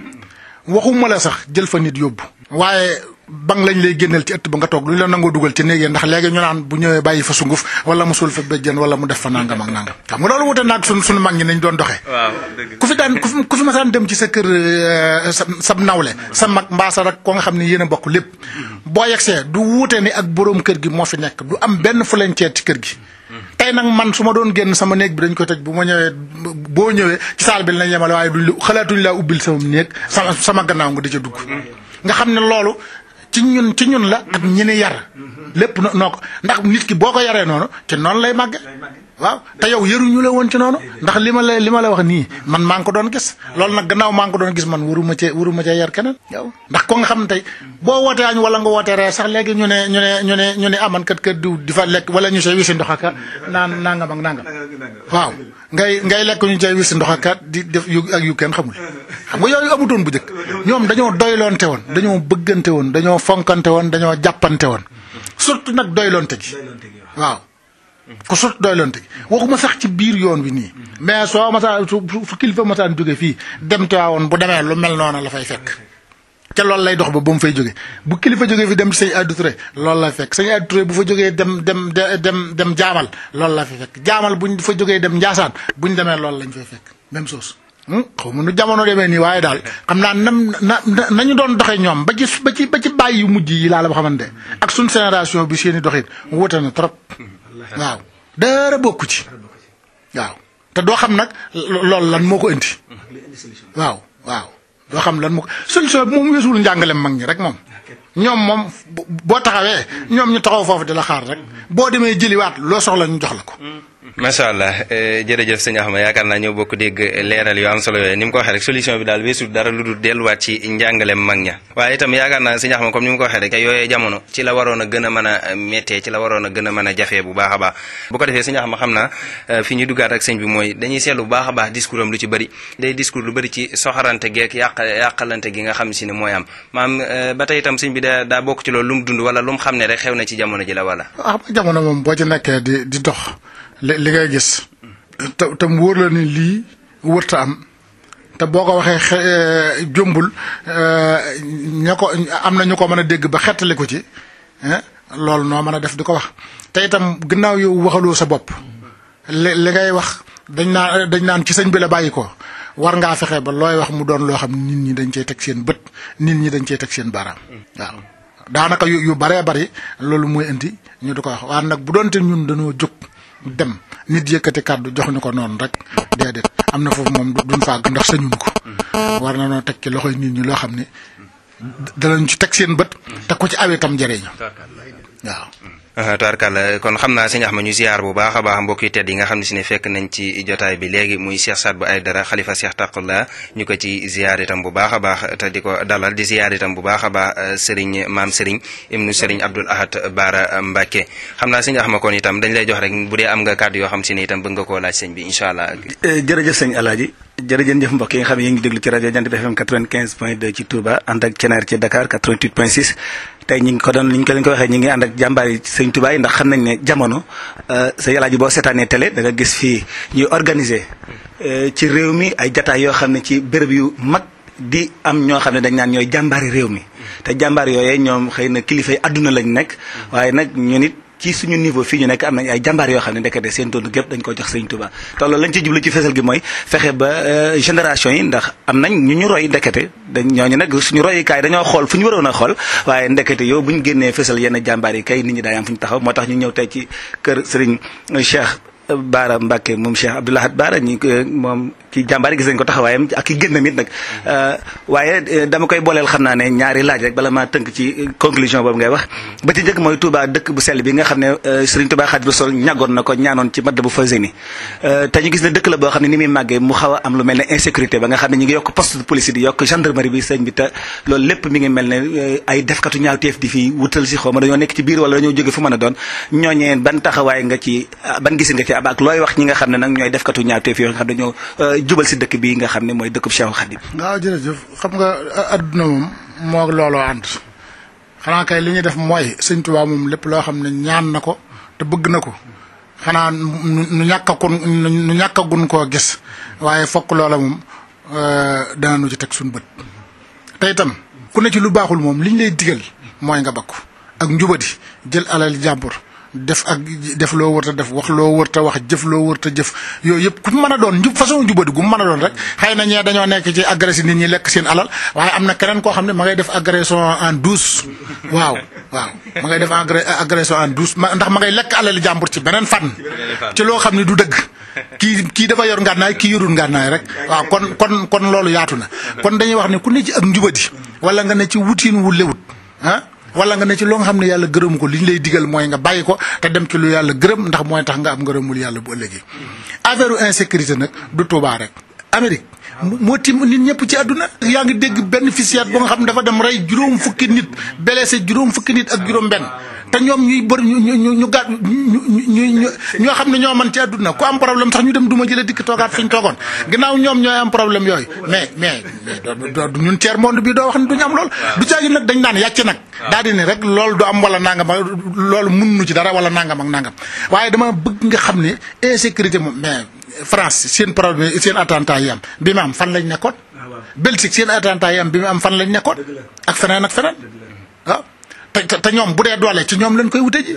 waxuma la sax jël fa nit yóbbu waaye bang lañ lay génneel ci ëtt ba nga toog duñ la nangoo dugal ci néeg ndax léegi ñu naan bu ñëwee bàyyi fa sunguf wala mu suul fa béjjën wala mu def fa nangam ak nangam xam nga loolu wute naag sunu mag ñi nañ doon doxee ku fi masaan dem ci sa kër sa nawle sa mag mbaa sa rak ko nga xam ne yéen a bokk lépp boo yegsee du wuute ni ak boroom kër gi moo fi nekk du am benn fu leen ceet ci kër gi tey nag man su ma doon génn sama néeg bi dañ ko tëj bu ma ñëwee boo ñëwee ci saal bi lañ yemale waaye duñ xalaatuñ laa ubbil sama néeg sama gannaaw nga di ca dugg nga xam ne loolu ci ñun la ak ñi ni yar lépp noo ko ndax nit ki boo ko yaree noonu ci noonu lay màgge waaw te yow yaruñu la woon ci noonu ndax li ma la wax nii man maa ngi ko doon gis loolu nag gannaaw maa ngi ko doon gis man waruma cee yar keneen yow ndax ko nga xam ne tey boo wootee añ wala nga wootee reer sax léegi ñu ne aman kat diw di fa lekk wala ñu see wisi ndox aka naan nangam ak nangam waaw ngay lekk ñu see wisi ndox aka di def yu kenn xamul xam nga yooyu amutoon bu njëkk ñoom dañoo doyloonte woon dañoo bëggante woon dañoo fonkante woon dañoo jàppante woon surtout nag doyloonte gi waaw ko surtout doyloonte gi waxuma sax ci biir yoon wi nii mais soo masaan su kilifa masaan jóge fii dem Tiwaawoon bu demee lu mel noonu la fay fekk ca loolu lay dox ba mu fay jóge bu kilifa jógee fi dem ci sëñ Adou Touré loolu lay fekk sëñ Adou Touré bu fa jógee dem jaamal loolu la fay fekk jaamal buñ fa jógee dem Njaasaan buñ demee loolu lañ fay fekk même chose xaw ma nu jamono demee nii waaye daal xam naa nañu doon doxee ñoom ba ci bàyyi yu mujj yi laa la ba xamante ak suñ génération bi seeni doxin wute na trop waaw dara bokku ci waaw te doo xam nag loolu lan moo ko indi waaw doo xam lan moo ko solution bi moom weesuwul njàngaleem mag ñi rek moom ñoom moom boo taxawee ñoom ñu taxaw foofu di la xaar rek boo demee jëliwaat loo soxla ñu jox la ko. macha allah jërëjëf sëñ Axma yaakaar naa ñoo bokk dégg leeral yu am solo yooyu ni mu ko waxee rek solution bi daal weesul dara lu dul delluwaat ci njàngaleem mag ña waaye itam yaakaar naa sëñ Axma comme ni mu ko waxee rek yooyee jamono ci la waroon a gën a mën a méttee ci la waroon a gën a mën a jafee bu baax a baax bu ko defee sëñ Axma xam naa fi ñu duggaat ak sëñ bi mooy dañuy seetlu bu baax a baax discours am lu ci bëri day discours lu bëri ci soxarante geek yàqalante gi nga xam si ne mooy am maam ba tey itam sëñ bi daa bokk ci loolu lu mu dund wala lu mu xam ne rek xew na ci jamono ji la wala jamono moom boo ci nekkee di dox li ngay gis te mu wóor la ni lii wërta am te boo ko waxee jombul am na ñu ko mën a dégg ba xettali ko ci loolu noo mën a def di ko wax te itam gannaaw yow waxaloo sa bopp li ngay wax dañ naan ci sëñ bi la bàyyi ko war ngaa fexe ba looy wax mu doon loo xam nit ñi dañ cey teg seen bët nit ñi dañ cey teg seen baaraam waaw daanaka yu baree bari loolu mooy indi ñu di ko wax waaye nag bu doonte ñun dañoo jóg dem nit yëkkati kàddu jox ñu ko noonu rek déedéet am na foofu moom duñ fàgg ndax sañun ko war na noo teg ci loxoy nit ñi loo xam ne danañ ci teg seen bët te ko ci awee tam jëriñu waaw. tubaarkàlla kon xam naa sëñ Axma ñu ziar bu baax a baax mbokk yi tedd yi nga xam ne si ne fekk nañ ci jotaay bi léegi muy Cheikh Sadbou Aidara xalifa Cheikh Taqullah ñu ko ci ziar itam bu baax a baax te di ko dalal di ziar itam bu baax a baax Serigne maam Serigne ibnu Serigne Abdoul Ahad Bara Mbacké xam naa sëñ Axma kon itam dañ lay jox rek bu dee am nga kàddu yoo xam si ne itam bëgg nga koo laaj sëñ bi incha allah. jërëjëf sëñ Alaaji jërëjëf mbokk yi nga xam ne yéen ngi déglu ci rajo Jant bi FM 95.2 ci Touba ànd ak Thiénare ci Dakar 88.6 tey ñu ngi ko doon ñu ko waxee ñu ngi ànd ak jàmbaar yi sëñ Touba yi ndax xam nañ ne jamono sëñ Alaaji boo seetaanee télé da nga gis fii ñuy organiser ci réew mi ay jataay yoo xam ne ci béréb yu mag di am ñoo xam ne dañ naan ñooy jàmbaari réew mi te jàmbaar yooyee ñoom xëy na kilifa yi àdduna lañ nekk waaye nag ñu nit ci suñu niveau fii ñu nekk am nañ ay jàmbaar yoo xam ne ndekete seen dund gépp dañ ko jox Sëriñ Tuubaa te loolu lañ ci jublu ci fésal gi mooy fexe ba génération yi ndax am nañ ñu roy ndekete ñooñu nag suñu royukaay dañoo xool fu ñu waroon a xool waaye ndekete yow bu ñu génnee fésal yenn jàmbaar yi kay nit ñi daay am fu ñu taxaw moo tax ñu ñëw tey ci kër Sëriñ Cheikh Baara Mbacke moom Cheikh Abdou Lahad Baara ñi moom ki jàmbaar gis nañ ko taxawaayam ak ki génnam it nag waaye dama koy booleel xam naa ne ñaari laaj rek bala maa tënk ci conclusion boobu ngay wax ba ci njëkk mooy Touba dëkk bu sell bi nga xam ne Serigne Touba Xaadimu Rasuul ñàggoon na ko ñaanoon ci madd bu Fawzeyni te ñu gis ne dëkk la boo xam ne ni muy màggee mu xaw a am lu mel ne insécurité ba nga xam ne ñu ngi yokk poste de police di yokk gendarmerie bi sëñ bi te loolu lépp mi ngi mel ne ay defkatu ñaawteef di fii wutal si xaw ma dañoo nekk ci biir wala dañoo jóge fu mën a doon ñooñee ban taxawaay nga ci ban gis nga ci ak looy wax ñi nga xam ne nag ñooy defkatu ñaawteef yoo nga xam ne dañoo jubal si dëkk bii nga xam ne mooy dëkkub Cheikhul Khadim. waaw jërëjëf xam nga adduna moom moo looloo ànd xanaa kay li ñuy def mooy Sëñ Tuubaa moom lépp loo xam ne ñaan na ko te bëgg na ko xanaa nu ñàkkagun koo gis waaye fokk loola moom dana nu ci teg suñu bët te itam ku ne ci lu baaxul moom liñ lay digal mooy nga bakku ak njubadi jël alal jàmbur def loo wërta def wax loo wërta wax jëf loo wërta jëf yooyu yëpp ku mën a doon façon njubadi gu mu mën a doon rek xëy na ñee dañoo nekk ci agressé nit ñi lekk seen alal waaye am na keneen koo xam ne ma ngay def agression en douce waaw ma ngay def agression en douce ndax ma ngay lekk alal jàmbur ci beneen fànn ci loo xam ne du dëgg kii dafa yor ngànnaay kii yorul ngànnaay rek waaw kon loolu yaatu na kon dañuy wax ne ku ne ci ak njubadi wala nga ne ci wutiin wu lewut wala nga ne ci loo nga xam ne yàlla gërëm ko li ñu lay digal mooy nga bàyyi ko te dem ci lu yàlla gërëm ndax mooy tax nga am ngërëmul yàlla bu ëllëgee affaire insécurité nag du Touba rek Amérique moo tim nit ñëpp ci àdduna yaa ngi dégg benn fusillade ba nga xam ne dafa dem rey juróom fukki nit blessé juróom fukki nit ak juróom benn te ñoom ñuy bëri ñoo xam ne ñoo man ci àdduna ku am problème sax ñu dem duma jële dikk toogaat fi ñu toogoon ginnaaw ñoom ñooy am problème yooyu mais ñun tiers monde bi doo wax ne duñu am lool du caagi nag dañ naan yàcc nag daal di ne rek loolu du am wala nangam loolu mënuñu ci dara wala nangam ak nangam waaye dama bëgg nga xam ne insécurité moom mais France seen problème seen attentat yi am bi mu am fan lañ nekkoon Belgique seen attentat yi am bi mu am fan lañ nekkoon ak feneen waaw te ñoom bu dee doole ci ñoom lañ koy wute ji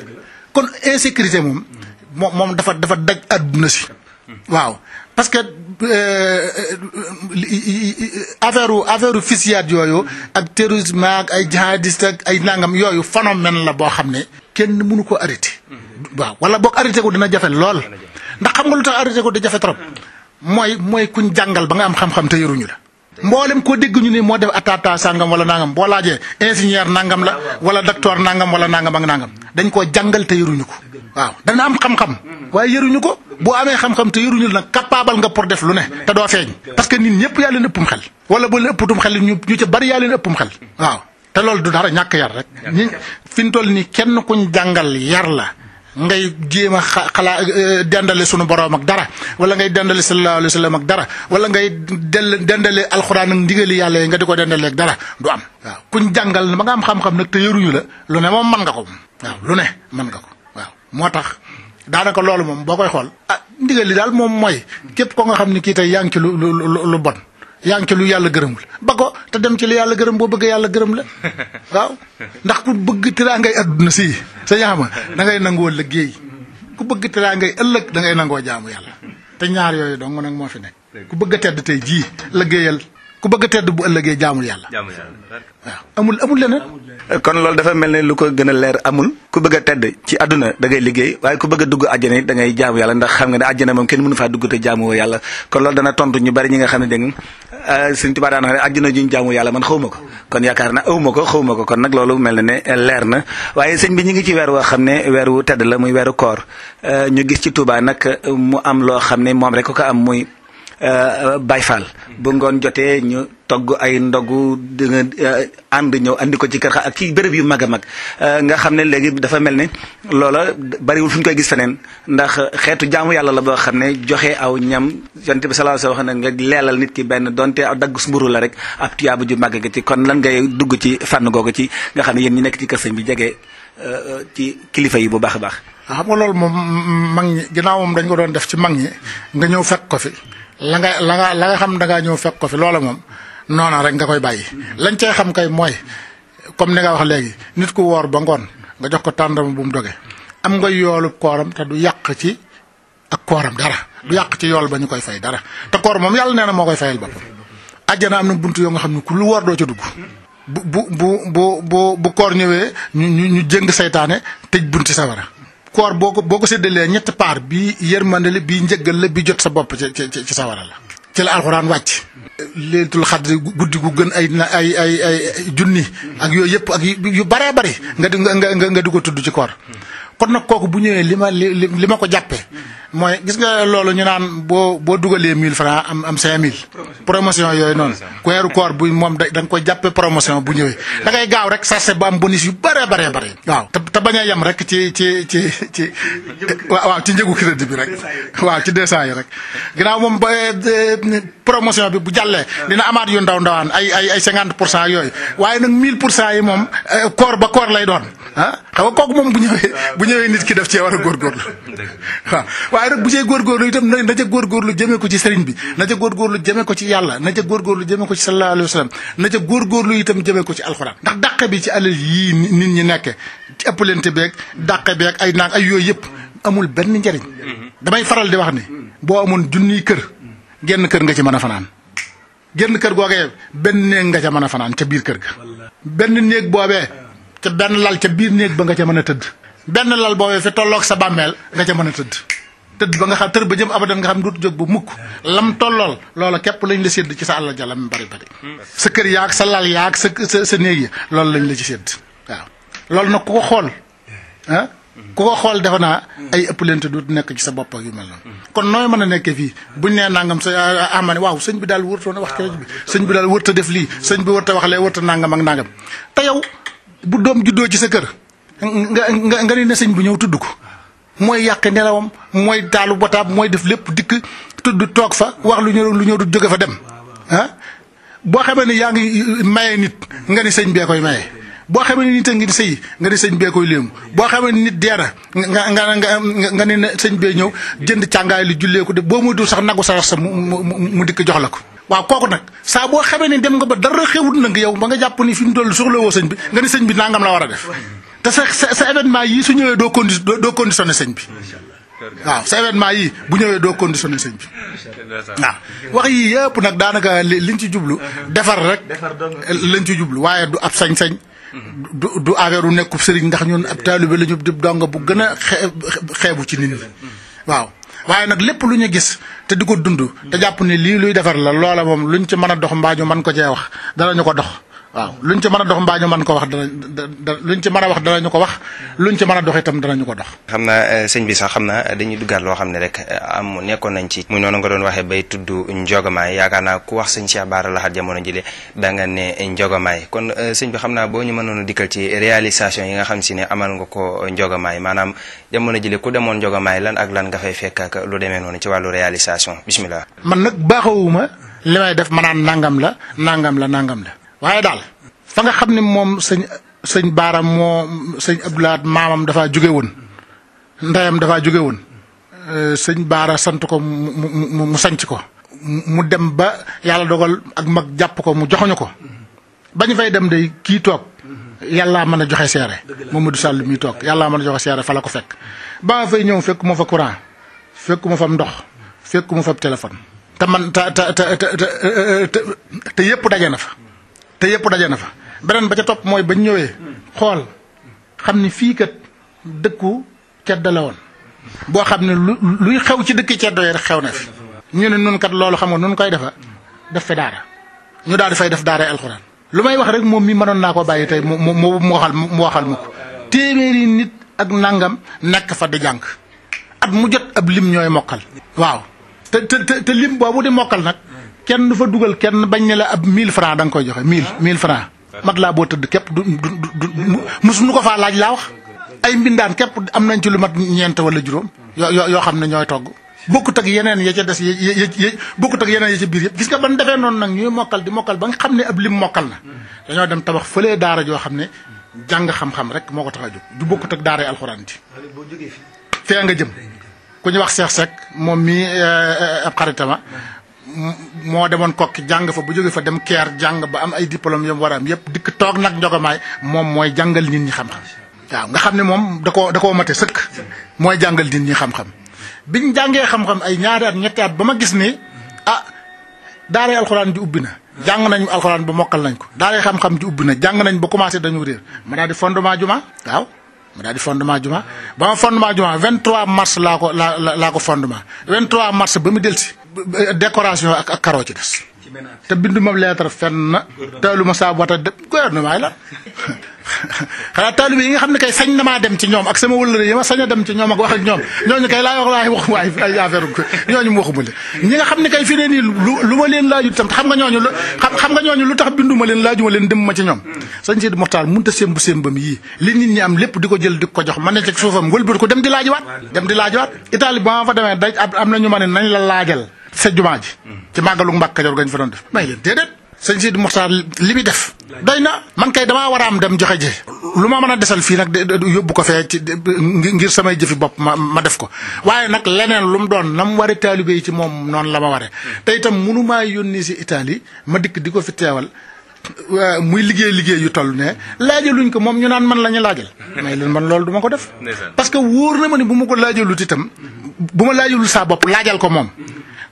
kon insécurité moom dafa daj àdduna si waaw parce que affaire fusillade yooyu ak terrorisme ak ay jihadiste ak ay nangam yooyu phénomène la boo xam ne kenn mënu ko arrêté waaw wala boog arrêté ko dina jafe lool ndax xam nga lu tax arrêté ko di jafe trop mooy kuñ jàngal ba nga am xam-xam te yoruñu la mboolem koo dégg ñu ni moo def attentat sangam wala nangam boo laajee ingénieur nangam la wala docteur nangam wala nangam ak nangam dañ koo jàngal te yëruñu ko waaw dana am xam-xam waaye yëruñu ko boo amee xam-xam te yëruñu la nag capable nga pour def lu ne te doo feeñ parce que nit ñëpp yaa leen ëppum xel wala boo leen ëpputum xel ñu ci bari yaa leen ëppum xel waaw te loolu du dara ñàkk yar rek ñi fi ñu toll nii kenn kuñ jàngal yar la ngay jéem a dendale sunu borom ak dara wala ngay dendale sallallahu alayhi wa sallam ak dara wala ngay dendale alxuraan ak ndigali yàlla yi nga di ko dendale ak dara du am waaw kuñ jàngal ba nga am xam-xam nag te yëruñu la lu ne moom mën nga ko waaw lu ne mën nga ko waaw moo tax daanaka loolu moom boo koy xool ndigali daal moom mooy képp ko nga xam ne kii tey yaa ngi ci lu bon yaa ngi ci lu yàlla gërëmul ba ko te dem ci lu yàlla gërëm boo bëgg yàlla gërëm la waaw ndax ku bëgg tiraa ngay adduna si sa ñaama da ngay nangoo liggéey ku bëgg tiraa ngay ëllëg da ngay nangoo jaamu yàlla te ñaar yooyu dong nag moo fi nekk ku bëgg a tedd tey jii liggéeyal ku bëgg a tedd bu ëllëgee jaamul yàlla waaw amul leneen kon loolu dafa mel ne lu ko gën a leer amul ku bëgg a tedd ci àdduna da ngay liggéey waaye ku bëgg a dugg àjjana da ngay jaamu yàlla ndax xam nga ne àjjana moom kenn mënu faa dugg te jaamu yàlla kon loolu dana tontu ñu bari ñi nga xam ne dégg nga Sëñ Tuubaa daan wax ne àjjana juñ jaamu yàlla man xawma ko kon yaakaar na awma ko kon nag loolu mel na ne leer na waaye sëñ bi ñu ngi ci weer woo xam ne weer wu tedd la muy weeru koor ñu gis ci Tuubaa nag mu am loo xam ne moom rek ko am muy Baay Faal bu ngoon jotee ñu togg ay ndogu di nga ànd ñëw andi ko ci kër ak ci béréb yu mag a mag nga xam ne léegi dafa mel ni loola bariwul fu ñu koy gis feneen ndax xeetu jaamu yàlla la boo xam ne joxe aw ñam yonent bi sallallahu alayhi wasallam wax ne nga leelal nit ki benn donte aw dagg mburu la rek ab tuyaaba ju màgg ga ci kon lan ngay dugg ci fànn googu ci nga xam ne yéen ñi nekk ci kër sëñ bi jege ci kilifa yi bu baax a baax. xam nga loolu moom mag ñi ginnaaw moom dañ ko doon def ci mag ñi nga ñëw fekk ko fi la nga xam da ngaa ñëw fekk ko fi loola moom noona rek nga koy bàyyi lañ cay xam kay mooy comme ni nga wax léegi nit ku woor ba ngoon nga jox ko tàndarma bu mu doge am nga yoolu kooram te du yàq ci ak kooram dara du yàq ci yool ba ñu koy fay dara te koor moom yàlla nee na moo koy fayal boppam àjjana am na buntu yoo nga xam ne ku lu woor doo ca dugg bu koor ñëwee ñu jëng saytaane tëj bunti sawara koor boo ko séddalee ñetti paar bii yërmande la bii njëggal la bii jot sa bopp ci sawara la ci la alxuraan wàcc leetul xadri guddi gu gën ay junni ak yooyu yëpp ak yu baree bari nga di ko tudd ci koor kon nag kooku bu ñëwee li ma ko jàppee mooy gis nga loolu ñu naan boo dugalee 1000 francs am 5000 promotion yooyu noonu ku weeru koor bu moom da nga koy jàppee promotion bu ñëwee da ngay gaaw rek sarse ba am bonus yu bare waaw te bañ a yem rek ci waaw ci njëgu crédit bi rek waaw ci 200 yi rek ginnaaw moom promotion bi bu jàllee dina amaat yu ndawaan ay 50% yooyu waaye nag 1000% yi moom koor ba koor lay doon ah xam nga kooku moom bu ñëwee nit ki def cee war a góorgóorlu waaw waaye nag bu cee góorgóorlu itam na ca góorgóorlu jëmee ko ci sëriñ bi na ca góorgóorlu jëmee ko ci yàlla na ca góorgóorlu jëmee ko ci sallallahu alayhi wa sallam na ca góorgóorlu itam jëmee ko ci alxuraan ndax dàqe bi ci alal yii nit ñi nekke ci ëppalante beeg dàqe beeg ay naag ay yooyu yëpp amul benn njariñ damay faral di wax ni boo amoon junniy kër genn kër nga ci mën a fanaan genn kër googee benn néeg nga ca mën a fanaan ca biir kër ga benn néeg boobee ca benn lal ca biir néeg ba nga ca mën a tëdd benn lal boobee fi tolloog sa bàmmeel nga ca mën a tëdd ba nga xam tër ba jëm abadan nga xam dootu jóg ba mukk lam tollool loola képp lañ la sédd ci sa àll jalam bari sa kër yaag sa lal yaag sa néeg yi loolu lañ la ci sédd waaw loolu nag ku ko xool ah ku ko xool defe naa ay ëppalante du nekk ci sa bopp ak yu mel noonu kon nooy mën a nekkee fii buñ nee nangam sa amane waaw sëñ bi daal wërtoon a wax ci rajo bi sëñ bi daal wërta def lii sëñ bi wërta wax lee wërta nangam ak nangam te yow bu doom juddoo ci sa kër nga ne sëñ bu ñëw tudd ko mooy yàq nelawam mooy taalu botaab mooy def lépp dikk tudd toog fa wax lu ñëw du jóge fa dem ah boo xamee ne yaa ngi maye nit nga ni sëñ bee koy maye boo xamee ne nit a ngi sëy nga ni sëñ bee koy léemu boo xamee ne nit deena nga ne sëñ bee ñëw jënd càngaay li jullee ko de boo muy dul sax nagu sarax sa mu dikk jox la ko waaw kooku nag saa boo xamee ne dem nga ba dara xewut na nga yow ba nga jàpp ni fi mu toll soxla woo sëñ bi nga ni sëñ bi nangam la war a def te sa événement yii su ñëwee doo conditionné sëñ bi waaw sa événement yii bu ñëwee doo conditionné sëñ bi waaw wax yii yëpp nag daanaka liñ ci jublu defar rek lañ ci jublu waaye du ab sañ-sañ du affaire u nekkub sëriñ ndax ñun ab taalibe la ñu di donga bu gën a xeebu ci nit ñi waaw waaye nag lépp lu ñu gis te di ko dund te jàpp ne lii luy defar la loola moom luñ ci mën a dox mbaa ñu mën ko cee wax danañu ko dox waaw luñ ci mën a dox mbaa ñu mën ko wax luñ ci mën a wax danañu ko wax luñ ci mën a dox itam danañu ko dox. xam naa sëñ bi sax xam naa dañuy duggaat loo xam ne rek nekkoon nañ ci muy noonu nga doon waxee bay tudd njogamaay yaakaar naa ku wax sëñ Cheikh Bara Lahad jamono jile da nga ne njogamaay kon sëñ bi xam naa boo ñu mënoon a dikkal ci réalisation yi nga xam si ne amal nga ko njogamaay maanaam jamono jile ku demoon njogamaay lan ak lan nga fay fekk ak lu demee noonu ci wàllu réalisation bismillah. man nag baaxawuma li may def manaan nangam la waaye daal fa nga xam ne moom sëñ Baara moo sëñ Abdoulaye maamam dafaa jóge woon ndeyam dafaa jóge woon sëñ Baara sant ko mu sanc ko mu dem ba yàlla dogal ak mag jàpp ko mu joxoñu ko bañ fay dem day kii toog yàllaa mën a joxe seere Mamadou Sall mi toog yàllaa mën a joxe seere fa la ko fekk ba ma fay ñëw fekk ma fa courant fekk ma fa ndox fekk ma fa téléphone te man te yëpp daje na fa beneen ba ca topp mooy bañ ñëwee xool xam ni fii kat dëkku ceddo la woon boo xam ne luy xew ci dëkk ceddo yi rek xew na fi ñu ne nun kat loolu xam nga nun koy defa def fi daara ñu daal di fay def daara alxuraan lu may wax rek moom mi mënoon naa ko bàyyi tey mu waxal ma ko téeméeri nit ak nangam nekk fa di jàng at mu jot ab lim ñooy mokkal waaw te lim boobu di mokkal nag kenn du fa dugal kenn bañ ne la ab 1000 francs da nga koy joxe 1000 francs mat laa boo tëdd képp du musuñu ko faa laaj laa wax ay mbindaan képp am nañ ci lu mat ñeent wala juróom yoo xam ne ñooy togg bokkut ak yeneen ya ca des bokkut ak yeneen ya ca biir yëpp gis nga ban defee noonu nag ñuy mokkal di mokkal ba nga xam ne ab lim mokkal na dañoo dem tabax fëlee daara joo xam ne jàng xam-xam rek moo ko tax a jóg du bokkut ak daara alxuraan ji fee nga jëm ku ñu wax Cheikh Seck moom mii ab xaritama moo demoon kokki jàng fa bu jóge fa dem keer jàng ba am ay diplôme yam war a am yëpp dikk toog nag Njogamaay moom mooy jàngal nit ñi xam-xam waaw nga xam ne moom da koo mate sëkk mooy jàngal nit ñi xam-xam biñ jàngee xam-xam ay ñaari at ñetti at ba ma gis ni daaray alxuraan ji ubbi na jàng nañ alxuraan ba mokkal nañ ko daaray xam-xam ji ubbi na jàng nañ ba commencé dañu réer ma daal di fondement juma waaw ma daal di fondement juma ba ma fondement juma 23 mars laa ko fondement 23 mars ba mu delsi décoration ak karo ci des te bindu ma lettre fenn taalu ma saa wata gouvernement yi la xanaa taalibe yi nga xam ne kay sañ na maa dem ci ñoom ak sama wëllëre yi ma sañ a dem ci ñoom ak wax ak ñoom ñooñu kay laay wax waaye ay affaire ñooñu mu waxuma leen ñi nga xam ne kay fi ne nii lu ma leen laaju tam xam nga ñooñu lu tax binduma leen laajuma leen dem ma ci ñoom sëñ Sidi Mokhtar mënut a sémbam yii li nit ñi am lépp di ko jël di ko jox man ne ci suufam wëlbati ko dem di laajiwaat Italie ba ma fa demee daj am na ñu ma ne nañ la laajal sa jumaa ji ci màggalu Mbàkke Kajoor gañ fa doon def may leen déedéet sëñ Sidi Mokhtar li muy def doy na man kay damaa war a am dem joxe ji lu ma mën a desal fii nag yóbbu ko fee ci ngir samay jëfi bopp ma def ko waaye nag leneen lu mu doon na mu ware taalibe yi ci moom noonu la ma ware te itam mënumaa yónni si Italie ma dikk di ko fi teewal muy liggéey yu toll ne laajaluñ ko moom ñu naan man la ñu laajal may leen man loolu du ma ko def parce que wóor na ma ni bu ma ko laajalut itam bu ma laajalul saa bopp laajal ko moom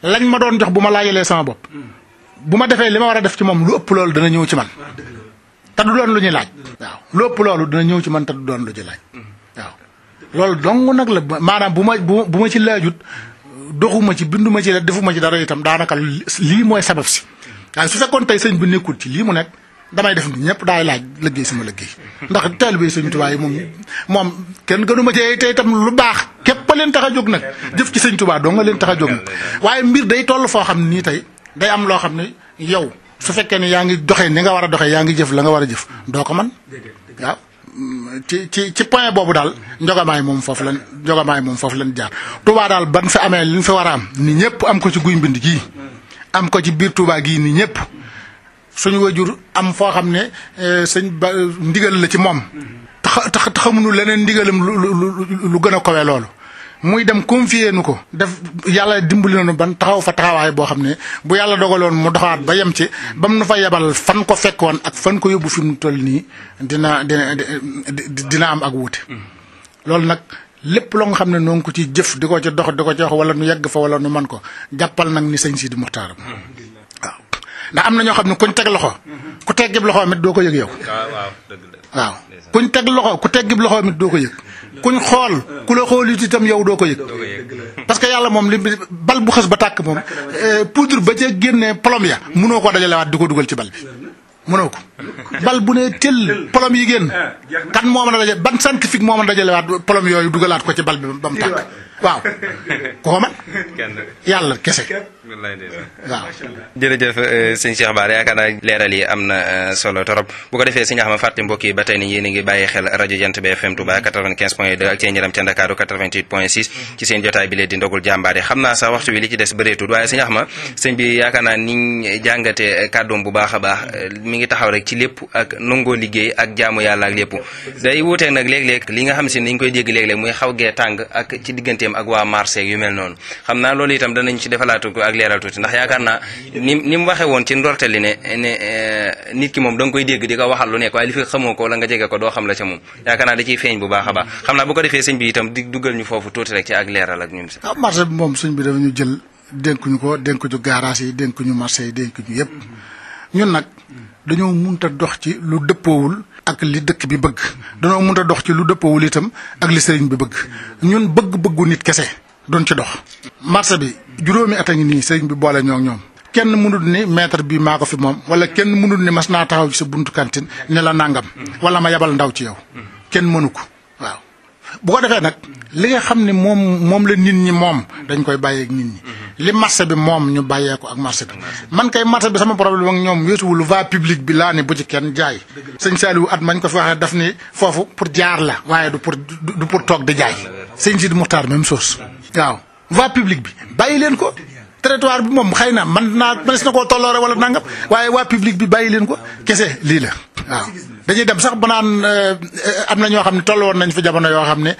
lañ ma doon jox bu ma laajalee sama bopp bu ma defee li ma war a def ci moom lu ëpp loolu dana ñëw ci man te du doon lu ñuy laaj waaw lu ëpp loolu dana ñëw ci man te du doon lu ñuy laaj waaw loolu dong nag la maanaam bu ma ci laajut doxuma ci binduma ci la defuma ci dara itam daanaka lii mooy sabab si waaye su fekkoon tey sëñ bi nekkul ci lii mu nekk damay def ni ñëpp daay laaj liggéey sama liggéey ndax taalibe sëñ Tuubaa yi moom kenn gënuma ci te itam lu baax képp a leen tax a jóg nag jëf ci sëñ Tuubaa doo nga leen tax a jóg nag waaye mbir day toll foo xam ne nii tey day am loo xam ne yow su fekkee ne yaa ngi doxee ni nga war a doxee yaa ngi jëf la nga war a jëf doo ko man waaw ci point boobu daal Njogamaay moom foofu lañ jaar Touba daal ban fi amee li ñu fi war a am ni ñëpp am ko ci guy mbind gii am ko ci biir Touba gii ni ñëpp suñu wajur am foo xam ne sëñ ba ndigal la ci moom tax xamuñu leneen ndigalam lu gën a kowe loolu muy dem confier nu ko def yàlla dimbali nañu ban taxaw fa taxawaay boo xam ne bu yàlla dogaloon mu doxaat ba yem ci ba mu nu fa yebal fan ko fekkoon ak fan ko yóbbu fi mu toll nii dina am ak wuute loolu nag lépp loo nga xam ne noo ngi ko ci jëf di ko ci dox di ko ci wax wala nu yegg fa wala nu man ko jàppal nag ni sëñ Sidi Mokhtar waaw ndax am na ñoo xam ne kuñ teg loxo ku teggib loxo mit doo ko yëg yow waaw kuñ teg loxo ku teggib loxo mit doo ko yëg kuñ xool ku la xool it itam yow doo ko yëg parce que yàlla moom li bal bu xës ba tàkk moom poudre ba ca génnee plomb ya mënoo ko dajalewaat di ko dugal ci bal bi mënoo ko bal bu ne tëll plomb yi génn kan moo mën a dajale ban scientifique moo mën a dajalewaat plomb yooyu dugalaat ko ci bal bi ba mu tàkk waaw koo man yàlla kese waaw. jërëjëf sëñ Cheikh Bara yaakaar naa leeral yi am na solo torop bu ko defee sëñ Axma fàtte mbokk yi ba tey ni yéen a ngi bàyyi xel rajo Jant bi FM Touba 95.2 ak Thiéniaram ca Ndakaaru 88.6 ci seen jotaay bi leen di ndogul jàmbaare xam naa sax waxtu wi li ci des bëreetul waaye sëñ Axma sëñ bi yaakaar naa niñ jàngate kàddoom bu baax a baax mi ngi taxaw rek ci lépp ak nangoo liggéey ak jaamu yàlla ak lépp day wuutee nag léeg-léeg li nga xam si niñ koy dégg léeg-léeg muy xaw gee tàng ak ci digganteem ak waa Marseille yu mel noonu xam naa loolu itam danañ ci defalaatu ko ak leeral tuuti ndax yaakaar naa ni mu waxee woon ci ndorteel li ne nit ki moom da nga koy dégg di ko waxal lu nekk waaye li fi xamoo ko wala nga jege ko doo xam la ca moom yaakaar naa da ciy feeñ bu baax a baax xam naa bu ko defee sëñ bi itam di duggal ñu foofu tuuti rek ci ak leeral ak ñun si marché bi moom sëñ bi dafa ñu jël dénkuñu ko dénkuñu garage yi dénkuñu marché yi dénkuñu yëpp ñun nag dañoo munta dox ci lu dëppoowul ak li dëkk bi bëgg dañoo munta dox ci lu dëppoowul itam ak li sëriñ bi bëgg ñun bëgg-bëggu nit kese doon ci dox marché bi juróomi at a ngi nii sëriñ bi boole ñoo ñoom kenn mënul ni maître bi maa ko fi moom wala kenn mënul ni mas naa taxaw ci sa buntu cantine ne la nangam wala ma yabal ndaw ci yow kenn mënu ko waaw bu ko defee nag li nga xam ne moom la nit ñi moom dañ koy bàyyeeg nit ñi li marché bi moom ñu bàyyee ko ak marché bi man kay marché bi sama problème ak ñoom weesuwul va public bi laa ne bu ci kenn jaay sëñ Saliou at mañ ko fi waxee daf ni foofu pour jaar la waaye du pour toog di jaay sëñ Sidi Mokhtar même chose waaw va public bi bàyyi leen ko territoire bi moom xëy na mënees na koo tolloore wala nangam waaye waa public bi bàyyi leen ko kese lii la waaw dañuy dem sax ba naan am na ñoo xam ne toll woon nañ fi jamono yoo xam ne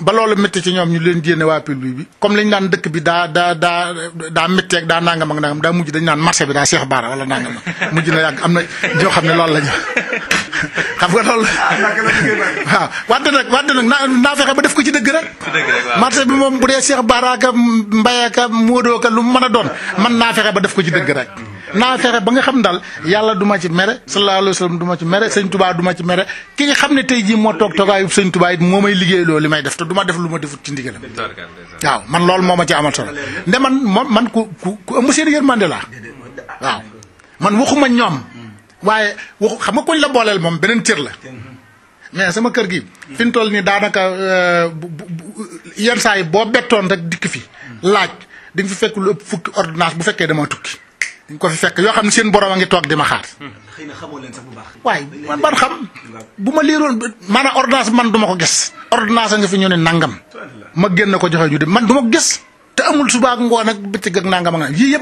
ba loolu métti ci ñoom ñu leen jénne waa Pile bi comme lañ naan dëkk bi daa métti ak daa nangam ak nangam daa mujj dañ naan marché bi daa Cheikh Bara wala nangam mujj na yàgg am na ñoo xam ne loolu la ñu xam nga loolu waaw wante nag naa fexe ba def ko ci dëgg rek marché bi moom bu dee Cheikh Bara ka Mbaye ka Modou ka lu mu mën a doon man naa fexe ba def ko ci dëgg rek naa fexe ba nga xam daal yàlla du ma ci mere sallallahu alayhi wa sallam du ma ci mere sëñ Touba du ma ci mere ki nga xam ne tey jii moo toogaayu sëñ Touba it moo may liggéey loolu li may def te du ma def lu ma defut ci ndigalam waaw man loolu moo ma ci amal solo nde man ku ëmb seen yërmande laa waaw man waxuma ñoom waaye xam nga koñ la booleel moom beneen cër la mais sama kër gi fi mu toll nii daanaka yenn saa yi boo bettoon rek dikk fi laaj di nga fi fekk lu ëpp fukki ordonnance bu fekkee dama tukki di nga ko fi fekk yoo xam ne seen borom a ngi toog di ma xaar. xëy na xamoo leen sax bu baax. waaye man xam bu ma liiroon maanaam ordonnance man du ma ko gis ordonnance nga fi ñu ne nangam ma génn ko joxe ñu dem man du ma ko gis te amul suba ak ngoon ak bëccëg ak nangam ak yii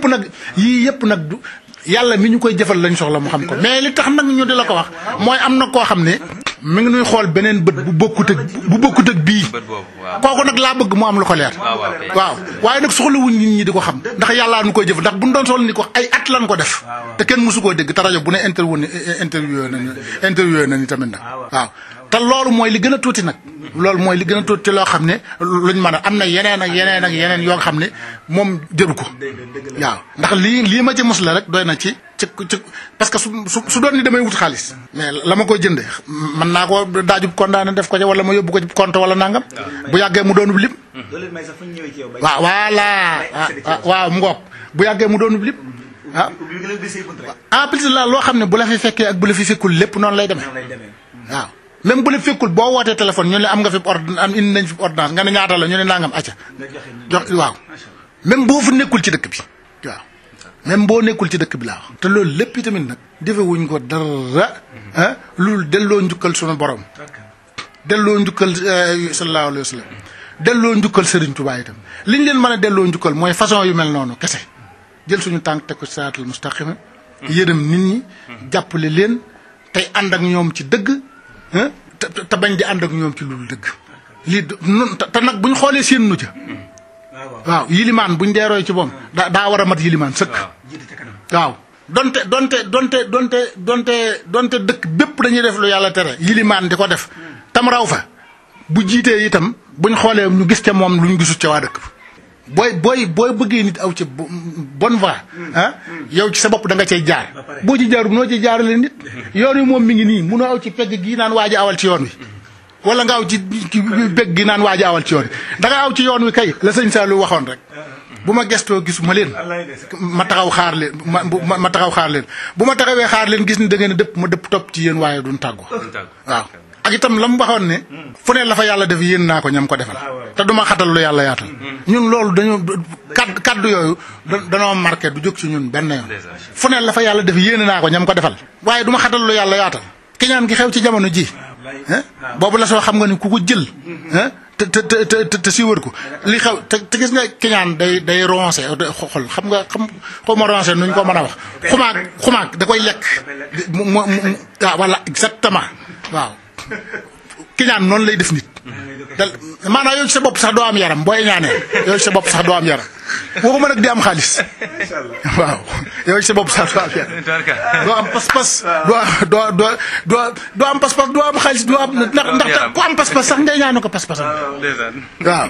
yëpp nag du yàlla mi ñu koy jëfal lañ soxla mu xam ko mais li tax nag ñu di la ko wax mooy am na koo xam ne mi ngi nuy xool beneen bët bu bokkut ak bii kooku nag laa bëgg mu am lu ko leer waaw waaye nag soxlawuñ nit ñi di ko xam ndax yàllaa nu koy jëfal ndax buñ doon soxla ni ko ay at lan ko def te kenn mësu koo dégg te rajo bu ne interview nañu tamit nag waaw te loolu mooy li gën a tuuti nag loolu mooy li gën a tuuti ci loo xam ne luñ mën a am na yeneen yoo xam ne moom jëru ko waaw ndax lii ma ci mos la rek doy na ci parce que su doon ni damay wut xaalis mais la ma koy jënde mën naa ko daajub kondaane def ko ci wala ma yóbbu ko ci compte wala nangam bu yàggee mu doonub lim waaw voilà waaw mu ngoog bu yàggee mu doonub lim plus la loo xam ne bu la fi fekkee ak bu la fi fekkul lépp noonu lay demee waaw même bu la fekkul boo wootee téléphone ñu ne am nga fi indi nañ fi ordonnance nga ne ñaata la ñu ne nangam acca jox waaw même boo fa nekkul ci dëkk bi waaw même boo nekkul ci dëkk bi laa wax te loolu lépp tamit nag defewuñ ko dara loolu delloo njukkal sunu borom delloo njukkal sallallahu alayhi wa sallam delloo njukkal Serigne Touba itam li ñu leen mën a delloo njukkal mooy façon yu mel noonu kese jël suñu tànk teg ko siraatal mustaqima yërëm nit ñi jàppale leen tey ànd ak ñoom ci dëgg te bañ di ànd ak ñoom ci lu dëgg lii te nag buñ xoolee seen nu ca waaw yilimaan buñ dee roy ci moom daa war a mat yilimaan sëkk waaw donte dëkk bépp dañuy def lu yàlla tere yilimaan di ko def tam raw fa bu jiitee itam buñ xoolee ñu gis ca moom luñ gisut ca waa dëkk booy bëggee nit aw ci bonne voie yow ci sa bopp da nga cay jaar boo ci jaarul noo ci jaarale nit yoon wi moom mi ngi nii munoo aw ci pegg gi naan waaji awal ci yoon wi wala nga aw ci pegg gi naan waaji awal ci yoon wi da nga aw ci yoon wi kay la sëñ Saliou waxoon rek bu ma gestoo gisuma leen ma taxaw xaar leen ma taxaw xaar leen bu ma taxawee xaar leen gis ni da ngeen a dëpp ma dëpp topp ci yéen waaye duñ tàggoo waaw ak itam la mu waxoon ne fu ne la fa yàlla def yéen naa ko ñam ko defal te duma xatal lu yàlla yaatal ñun loolu dañu kaddu yooyu danoo marqué du jóg ci ñun benn yoon fu ne la fa yàlla def yéen naa ko ñam ko defal waaye duma xatal lu yàlla yaatal kiñaan gi xew ci jamono ji boobu la soo xam nga ni ku ko jël te si wër ko li xew te gis nga kiñaan day roncé xol xam nga xaw ma roncé nuñ ko mën a wax xumaag da koy lekk waaw voilà exactement waaw kiñaan noonu lay def nit maanaam yow ci sa bopp sax doo am yaram booy ñaanee yow ci sa bopp sax doo am yaram waxuma nag di am xaalis waaw yow ci sa bopp sax doo am yaram doo am pas-pas doo am pas-pas doo am xaalis doo am ndax ku am pas-pas sax ngay ñaanu ko pas-pasam waaw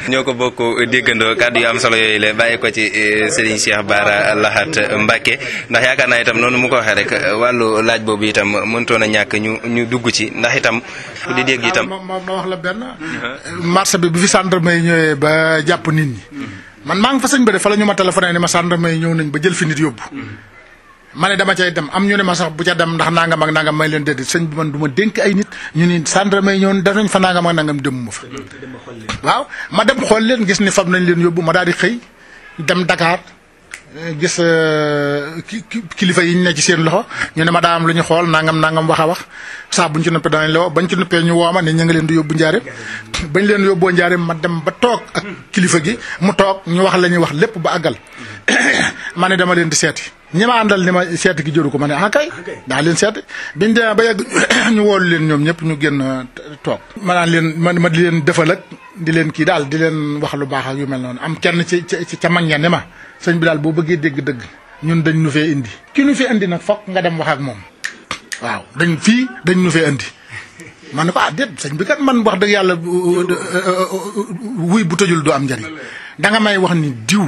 ñoo ko bokk déggandoo kàddu yu am solo yooyu la bàyyi ko ci Serigne Cheikh Bara Lahat Mbacké ndax yaakaar naa itam noonu mu ko waxee rek wàllu laaj boobu itam mënutoon a ñàkk ñu dugg ci ndax itam di dégg itam ma wax la benn marché bi fi gendarme yi ñëwee ba jàpp nit ñi man maa ngi fa sëñ ba de fa la ñu ma téléphoné ne ma gendarme yi ñëw nañ ba jël fi nit yóbbu ma ne dama cay dem am ñu ne ma sax bu ca dem ndax nangam ak nangam may leen déedéet sëñ bi man du ma dénk ay nit ñu ni gendarme yi ñëw def nañ fa nangam ak nangam demuma fa waaw ma dem xool leen gis ni fab nañ leen yóbbu ma daal di xëy dem Dakar gis kilifa yi ñu ne ci seen loxo ñu ne ma daa am lu ñu xool nangam wax a wax saa buñ ci noppee danañ la woo bañ ci noppee ñu woo ma ne ñu ngi leen di yóbbu njaareem bañ leen yóbboo njaareem ma dem ba toog ak kilifa gi mu toog ñu wax la ñuy wax lépp ba àggal ma ne dama leen di seeti ñi ma àndal ni ma seeti gi jëru ko ma ne kay daa leen seeti biñ demee ba yegg ñu woolu leen ñoom ñëpp ñu génn toog ma naan leen ma di leen defal ak di leen kii daal di leen wax lu baax ak yu mel noonu am kenn ci ca mag ña ne ma sëñ bi daal boo bëggee dégg dëgg ñun dañ nu fee indi ki nu fi indi nag fokk nga dem wax ak moom waaw dañ nu fee indi man ne ko déet sëñ bi kat man wax dëgg yàlla wuy bu tëjul du am njariñ danga may wax ni diw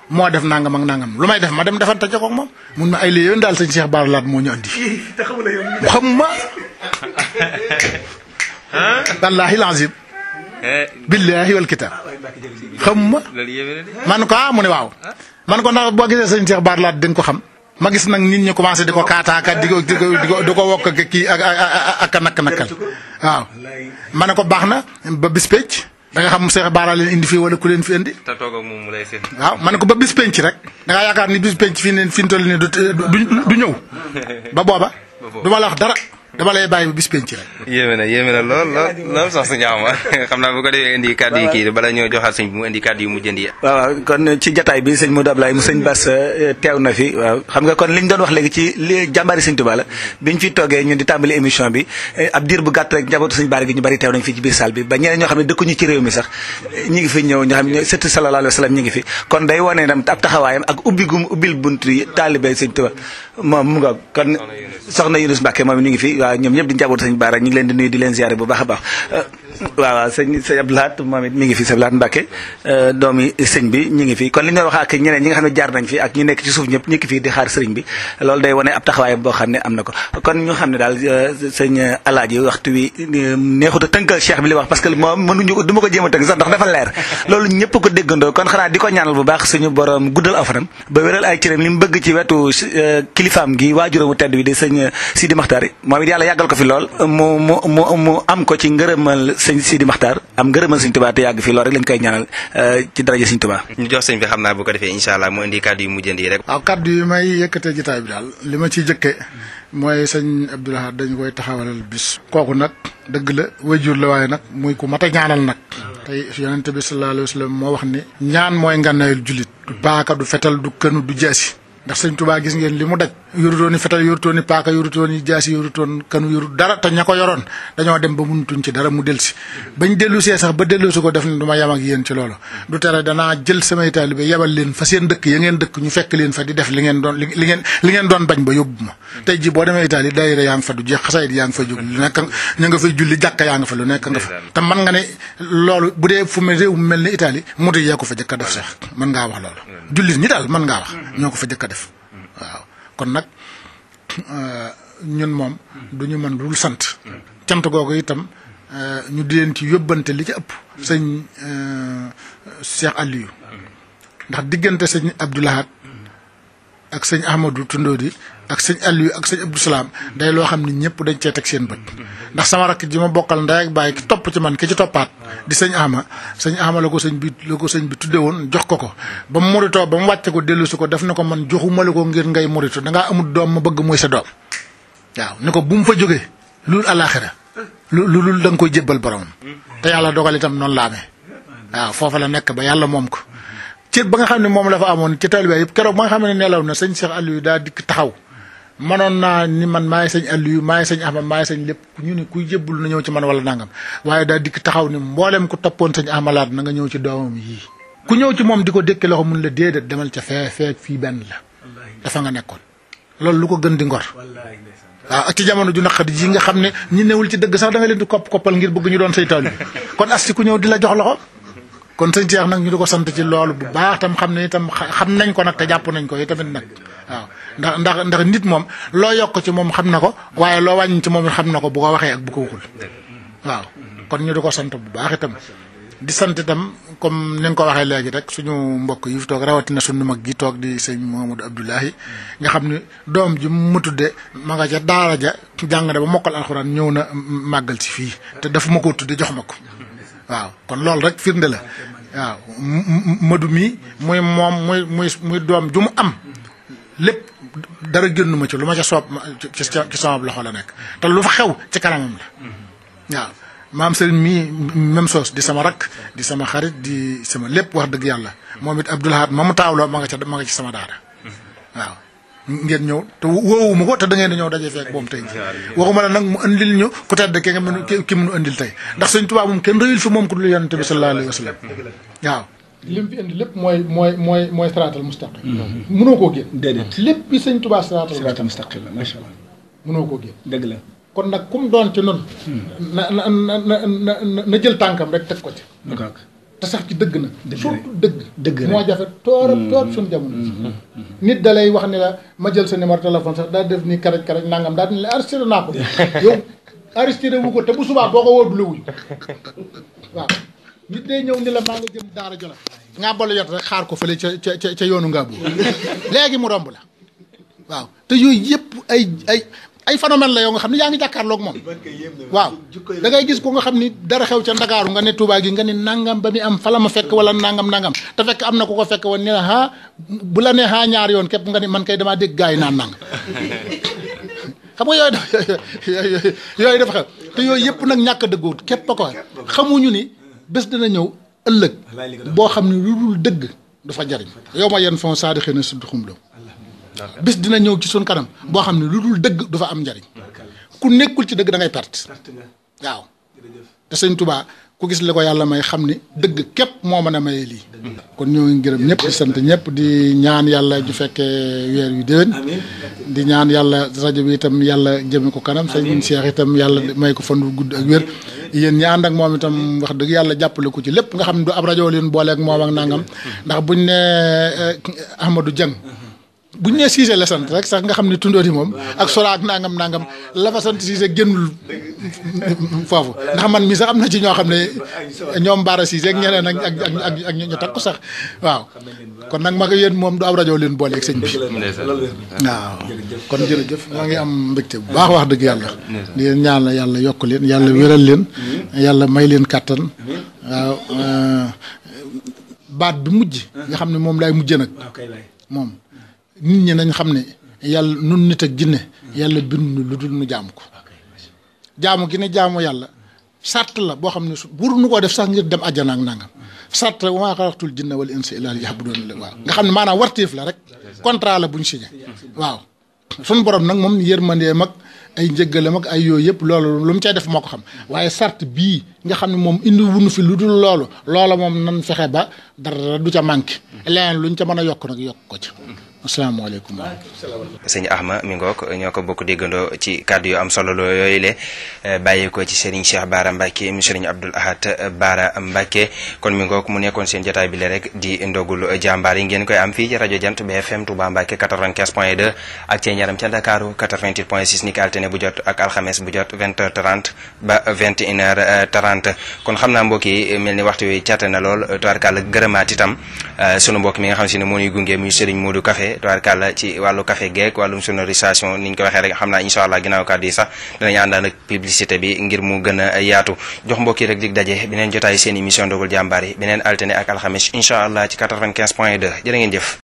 moo def nangam ak nangam lu may def ma dem defante jox ak moom mun ma ay la yoon daal sëñ Cheikh Bara Laat moo ñu andi xamuma wallaahi lazim billaahi wal kitaab xamuma man ko mu ne waaw man ko ndax boo gisee sëñ Cheikh Bara Laat di nga ko xam ma gis nag nit ñi commencé di ko kaataaka di ko wokk kii ak nakk-nakkal waaw ma ne ko baax na ba bis pénc da nga xam Cheikh Bara leen indi fii wala ku leen fi indi. te toog ak moom mu lay seen. waaw ma ne ko ba bis penc rek da ngaa yaakaar ni bis penc fii mu toll nii du ñëw ba booba. du ma la wax dara dama lay bàyyi ba bis penc rek. yéeme na lool sax su ñaaw ma xam naa bu ko defee indi kàddu yi kii bala ñoo joxaat sëñ bi mu indi kàddu yu mujj indi. waaw kon ci jataay bi sëñ Modou Ablaye mu sëñ Bass teew na fi waaw xam nga kon li ñu doon wax léegi ci li jàmbaari sëñ Touba la biñ fi toogee ñun di tàmbali émission bi ab diir bu gàtt rek njabootu sëñ Bara gi ñu bari teew nañ fii ci biir salle bi ba ñeneen ñoo xam ne dëkkuñu ci réew mi sax ñi ngi fi ñëw ñoo xam ne sëtt sallallahu alayhi wa sallam ñi ngi fi kon day wane nam ab taxawaayam ak ubbil bunt yi taalibe sëñ Touba moom mu nga kon soxna Yunus Mbacke moom ñu ngi fi waaw ñoom ñëpp di njabootu sëñ Bara ñu ngi leen di nuyu di leen ziare bu baax a baax waaw sëñ Abdou Lahad moom it mi ngi fi sëñ Abdou Lahad Mbacke doomi sëñ bi ñi ngi fi kon li ñu wax ak ñeneen ñi nga xam ne jaar nañ fi ak ñi nekk ci suuf ñëpp ñi ngi fi di xaar sëriñ bi loolu day wane ab taxawaayam boo xam ne am na ko kon ñu xam ne daal sëñ Alaaji waxtu wi neexut a tënkal cheikh bi li wax parce que moom mënuñu du ma ko jéem a tënk sax ndax dafa leer loolu ñëpp ko déggandoo kon xanaa di ko ñaanal bu baax suñu borom guddal aw fanam ba wéral ay cëram li mu bëgg ci wetu kilifaam gi waajuramu tedd wi di sëñ Sidi Maxtaar moom it yàlla yàggal ko fi lool mu am ko ci ngërëmal sëñ Sidi Maxtaar am ngërëmal sëñ Tuubaa te yàgg fi lool rek lañ koy ñaanal ci daraja sëñ Tuubaa ñu jox sëñ bi xam naa bu ko defee incha allah mu indi kàddu yu mujjandi yi rek. waaw kàddu yi may yëkkatee jotaay bi daal li ma ciy jëkke mooy sëñ Abdou Lahad dañu koy taxawalal bis kooku nag dëgg la wayjur la waaye nag muy ku mat a ñaanal nag tey yonente bi sallallahu alayhi wa sallam moo wax ni ñaan mooy ngànnaayul jullit du paaka du fetal du kënu du jaasi ndax sëñ Tuubaa gis ngeen li mu daj yorutooni fetal yorutooni paaka yorutooni jaasi yorutoon kanu yorut dara te ña ko yoroon dañoo dem ba mënutuñ ci dara mu delsi bañ dellusee sax ba dellusi ko def ne du ma yam ak yéen ci loolu du tere danaa jël samay taalibe yebal leen fa seen dëkk ya ngeen dëkk ñu fekk leen fa di def li ngeen doon bañ ba yóbbu ma tey ji boo demee Italie daayira yaa ngi fa du jeex xasaayid yaa ngi fa jóg lu nekk ña nga fay julli jàkka yaa nga fa lu nekk nga fa te man nga ne loolu bu dee fu mu réew mu mel ni Italie mutu yee ko fa jëkk a def sax mën ngaa wax loolu jullit ñi daal mën ngaa wax ñoo ko fa jëkk a def waaw kon nag ñun moom du ñu mën dul sant cant googu itam ñu di leen ci yóbbante li ci ëpp sëñ Cheikh Aliou ndax diggante sëñ Abdou Lahad ak sëñ Ahmadou Tundóodi ak sëñ Aliou ak sëñ Abdou Salaam day loo xam ne ñëpp dañ cee teg seen bët ndax sama rakk ji ma bokkal ndey ak baay ki topp ci man ki ci toppaat di sëñ Ahma la ko sëñ bi tudde woon jox ko ba mu muritoo ba mu wàcce ko dellu si ko def na ko man joxuma la ko ngir ngay murito dangaa amul doom ma bëgg muy sa doom waaw ni ko bu mu fa jógee loolu àllaaxira lu da nga koy jébbal boromam te yàlla dogal itam noonu la amee waaw foofa la nekk ba yàlla moom ko cër ba nga xam ne moom la fa amoon ci taalibe yëpp keroog ba nga xam ne nelaw na sëñ Cheikh Aliou daa dikk taxaw manoon naa ni man maay sëñ Aliou maay sëñ Ahmad maay sëñ lépp ñu ni kuy jébbul na ñëw ci man wala nangam waaye daa dikk taxaw ni mboolem ku toppoon sëñ Ahmalaat na nga ñëw ci doomam yii ku ñëw ci moom di ko dékki loxo mun la déedéet demal ca fee fii benn la dafa nga nekkoon loolu lu ko gën di ngor waaw ak ci jamono ju naqadi ji nga xam ne ñi newul ci dëgg sax da nga leen di koppal ngir bëgg ñu doon say taalibe kon asti ku ñëw di la jox loxo kon sëñ Cheikh nag ñu di ko sant ci loolu bu baax tam xam ne itam xam nañ ko nag te jàpp nañ ko itamit nag waaw ndax nit moom loo yokk ci moom xam na ko waaye loo wàññi ci moom xam na ko bu ko waxee ak bu ko waxul waaw kon ñu di ko sant bu baax itam di sant itam comme ni nga ko waxee léegi rek suñu mbokk yi fi toog rawatina suñu mag gi toog di sëñ Mouhamadou Abdoulahi nga xam ne doom ji mu tudde ma nga ca daara ja jàng na ba mokkal alxuraan ñëw na màggal si fii te dafa ma ko tudde jox ma ko waaw kon loolu rek firnde la waaw madu mi muy moom muy doom ju mu am lépp dara génn ma ci lu ma ca soob ci sama loxo la nekk te lu fa xew ci kanamam la waaw maam Serigne mii même chose di sama rakk di sama xarit di sama lépp wax dëgg yàlla moom it Abdou Lahad ma mu taawloo ma nga ci sama daara waaw ngeen ñëw te woowuma ko te da ngeen di ñëw daje feek moom tey waxuma la nag mu andil ñu ku tedd ki nga mën ki mënu andil tey ndax Sëñ Tuubaa moom kenn rëyul fi moom ku dul yonent bi sallallahu alayhi wa sallam waaw li mu fi indi lépp mooy siraatal mustaqim mënoo koo génn déedéet lépp bi Sëñ Tuubaa siraatal mustaqim la macha allah mënoo koo génn dëgg la kon nag kum doon ci noonu na jël tànkam rek teg ko ci te sax ci dëgg na surtout dëgg moo jafe toorab suñu jamono nit da lay wax ni la ma jël sa numéro téléphone sax daa def ni karaj nangam daa ni la enregistré naa ko yow enregistré wu ko te bu subaa boo ko wóor du la wuyu waaw nit day ñëw ni la maa nga jëm daara jola ngaa bala yot rek xaar ko fële ca yoonu ngaa boobu léegi mu romb la waaw te yooyu yëpp ay phénomène la yoo nga xam ne yaa ngi jàkkaarloog moom waaw da ngay gis ko nga xam ni dara xew ca Ndakaaru nga ne Touba gi nga ni nangam ba mi am fala ma fekk wala nangam te fekk am na ku ko fekk woon ni la bu la nee ñaar yoon képp nga ni man kay damaa dégg gaa yi naan nang xam nga yooyu dafa xew te yooyu yëpp nag ñàkk a dëggoot képp ko xamuñu ni bés dina ñëw ëllëg boo xam ne lu dul dëgg du fa jariñ yow ma yenn fon saadi xëy na sudd xumlo bis dina ñëw ci suñ kanam boo xam ne lu dul dëgg du fa am njariñ ku nekkul ci dëgg da ngay perte waaw te Sëñ Tuubaa ku gis li ko yàlla may xam ni dëgg képp moo mën a maye lii kon ñoo ngi gërëm ñëpp di sant ñëpp di ñaan yàlla ju fekkee weer yu déwén di ñaan yàlla rajo bi itam yàlla jëme ko kanam sëñ Cheikh itam yàlla may ko fan wu gudd ak wér yéen ñi ànd ak moom itam wax dëgg yàlla jàppale ko ci lépp nga xam ne du ab rajo leen booleeg moom ak nangam ndax buñ ne Ahmadou Dieng bu ñu nee Cissé la sant rek sax nga xam ne tundooti moom ak Sola ak nangam la fa sant Cissé génnul foofu ndax man mi sax am na ci ñoo xam ne ñoom Baara Cissé ak ñeneen ak ñu takku sax waaw kon nag ma ko yéen moom du ab rajo leen booleeg sëñ bi waaw kon jërëjëf maa ngi am mbégte bu baax wax dëgg yàlla di leen ñaan la yàlla yokk leen yàlla wéral leen yàlla may leen kàttan waaw baat bi mujj nga xam ne moom laay mujj nag moom nit ñi nañ xam ne yàlla nun nit ak jinne yàlla bindu lu dul nu jaamu ko jaamu gi ne jaamu yàlla sart la boo xam ne buru nu koo def sax ngir dem àjjana ak nangam sart la wa maa xalaqtul jinna wal insa illa liya'budun la waaw nga xam ne maanaam wartiif la rek contrat la bu ñu signé waaw suñu borom nag moom yërmandeem ak ay njëggalam ak ay yooyu yëpp loolu lu mu cay def moo ko xam waaye sart bii nga xam ne moom indi wunu fi lu dul loola moom nan fexe ba dara du ca manqué leneen luñ ca mën a yokk nag yokk ko ci asalaamaaleykum. sëñ Ahma mi ngoog ñoo ko bokk déggandoo ci kàddu yu am solo yooyu le bàyyi ko ci Serigne Cheikh Bara Mbacke mu Serigne Abdoul Ahad Bara Mbacke kon mi ngoog mu nekkoon seen jotaay bi le rek di ndogul jàmbaar yi ngeen koy am fii ci rajo Jant BFM Touba Mbacke 95.2 ak ci ñaram ca Ndakaaru 88.6 ni ki altine bu jot ak alxames bu jot 20h30 ba 21h30 kon xam naa mbokk yi mel ni waxtu wi càtte na lool tubaarkàlla gërëmaat itam sunu mbokk mi nga xam si ne moo ñuy gunge muy Serigne Modou Café tubaarkàlla ci wàllu café geek wàllum sonorisation ni ñu ko waxee rek xam naa incha allah ginnaaw kàddu yi sax danañu àndaan ak publicité bi ngir mu gën a yaatu jox mbokk yi rek dig daje beneen jotaay seen émission Ndogul Jàmbaar yi beneen altine ak alxames incha allah ci 95.2 jërë ngeen jëf.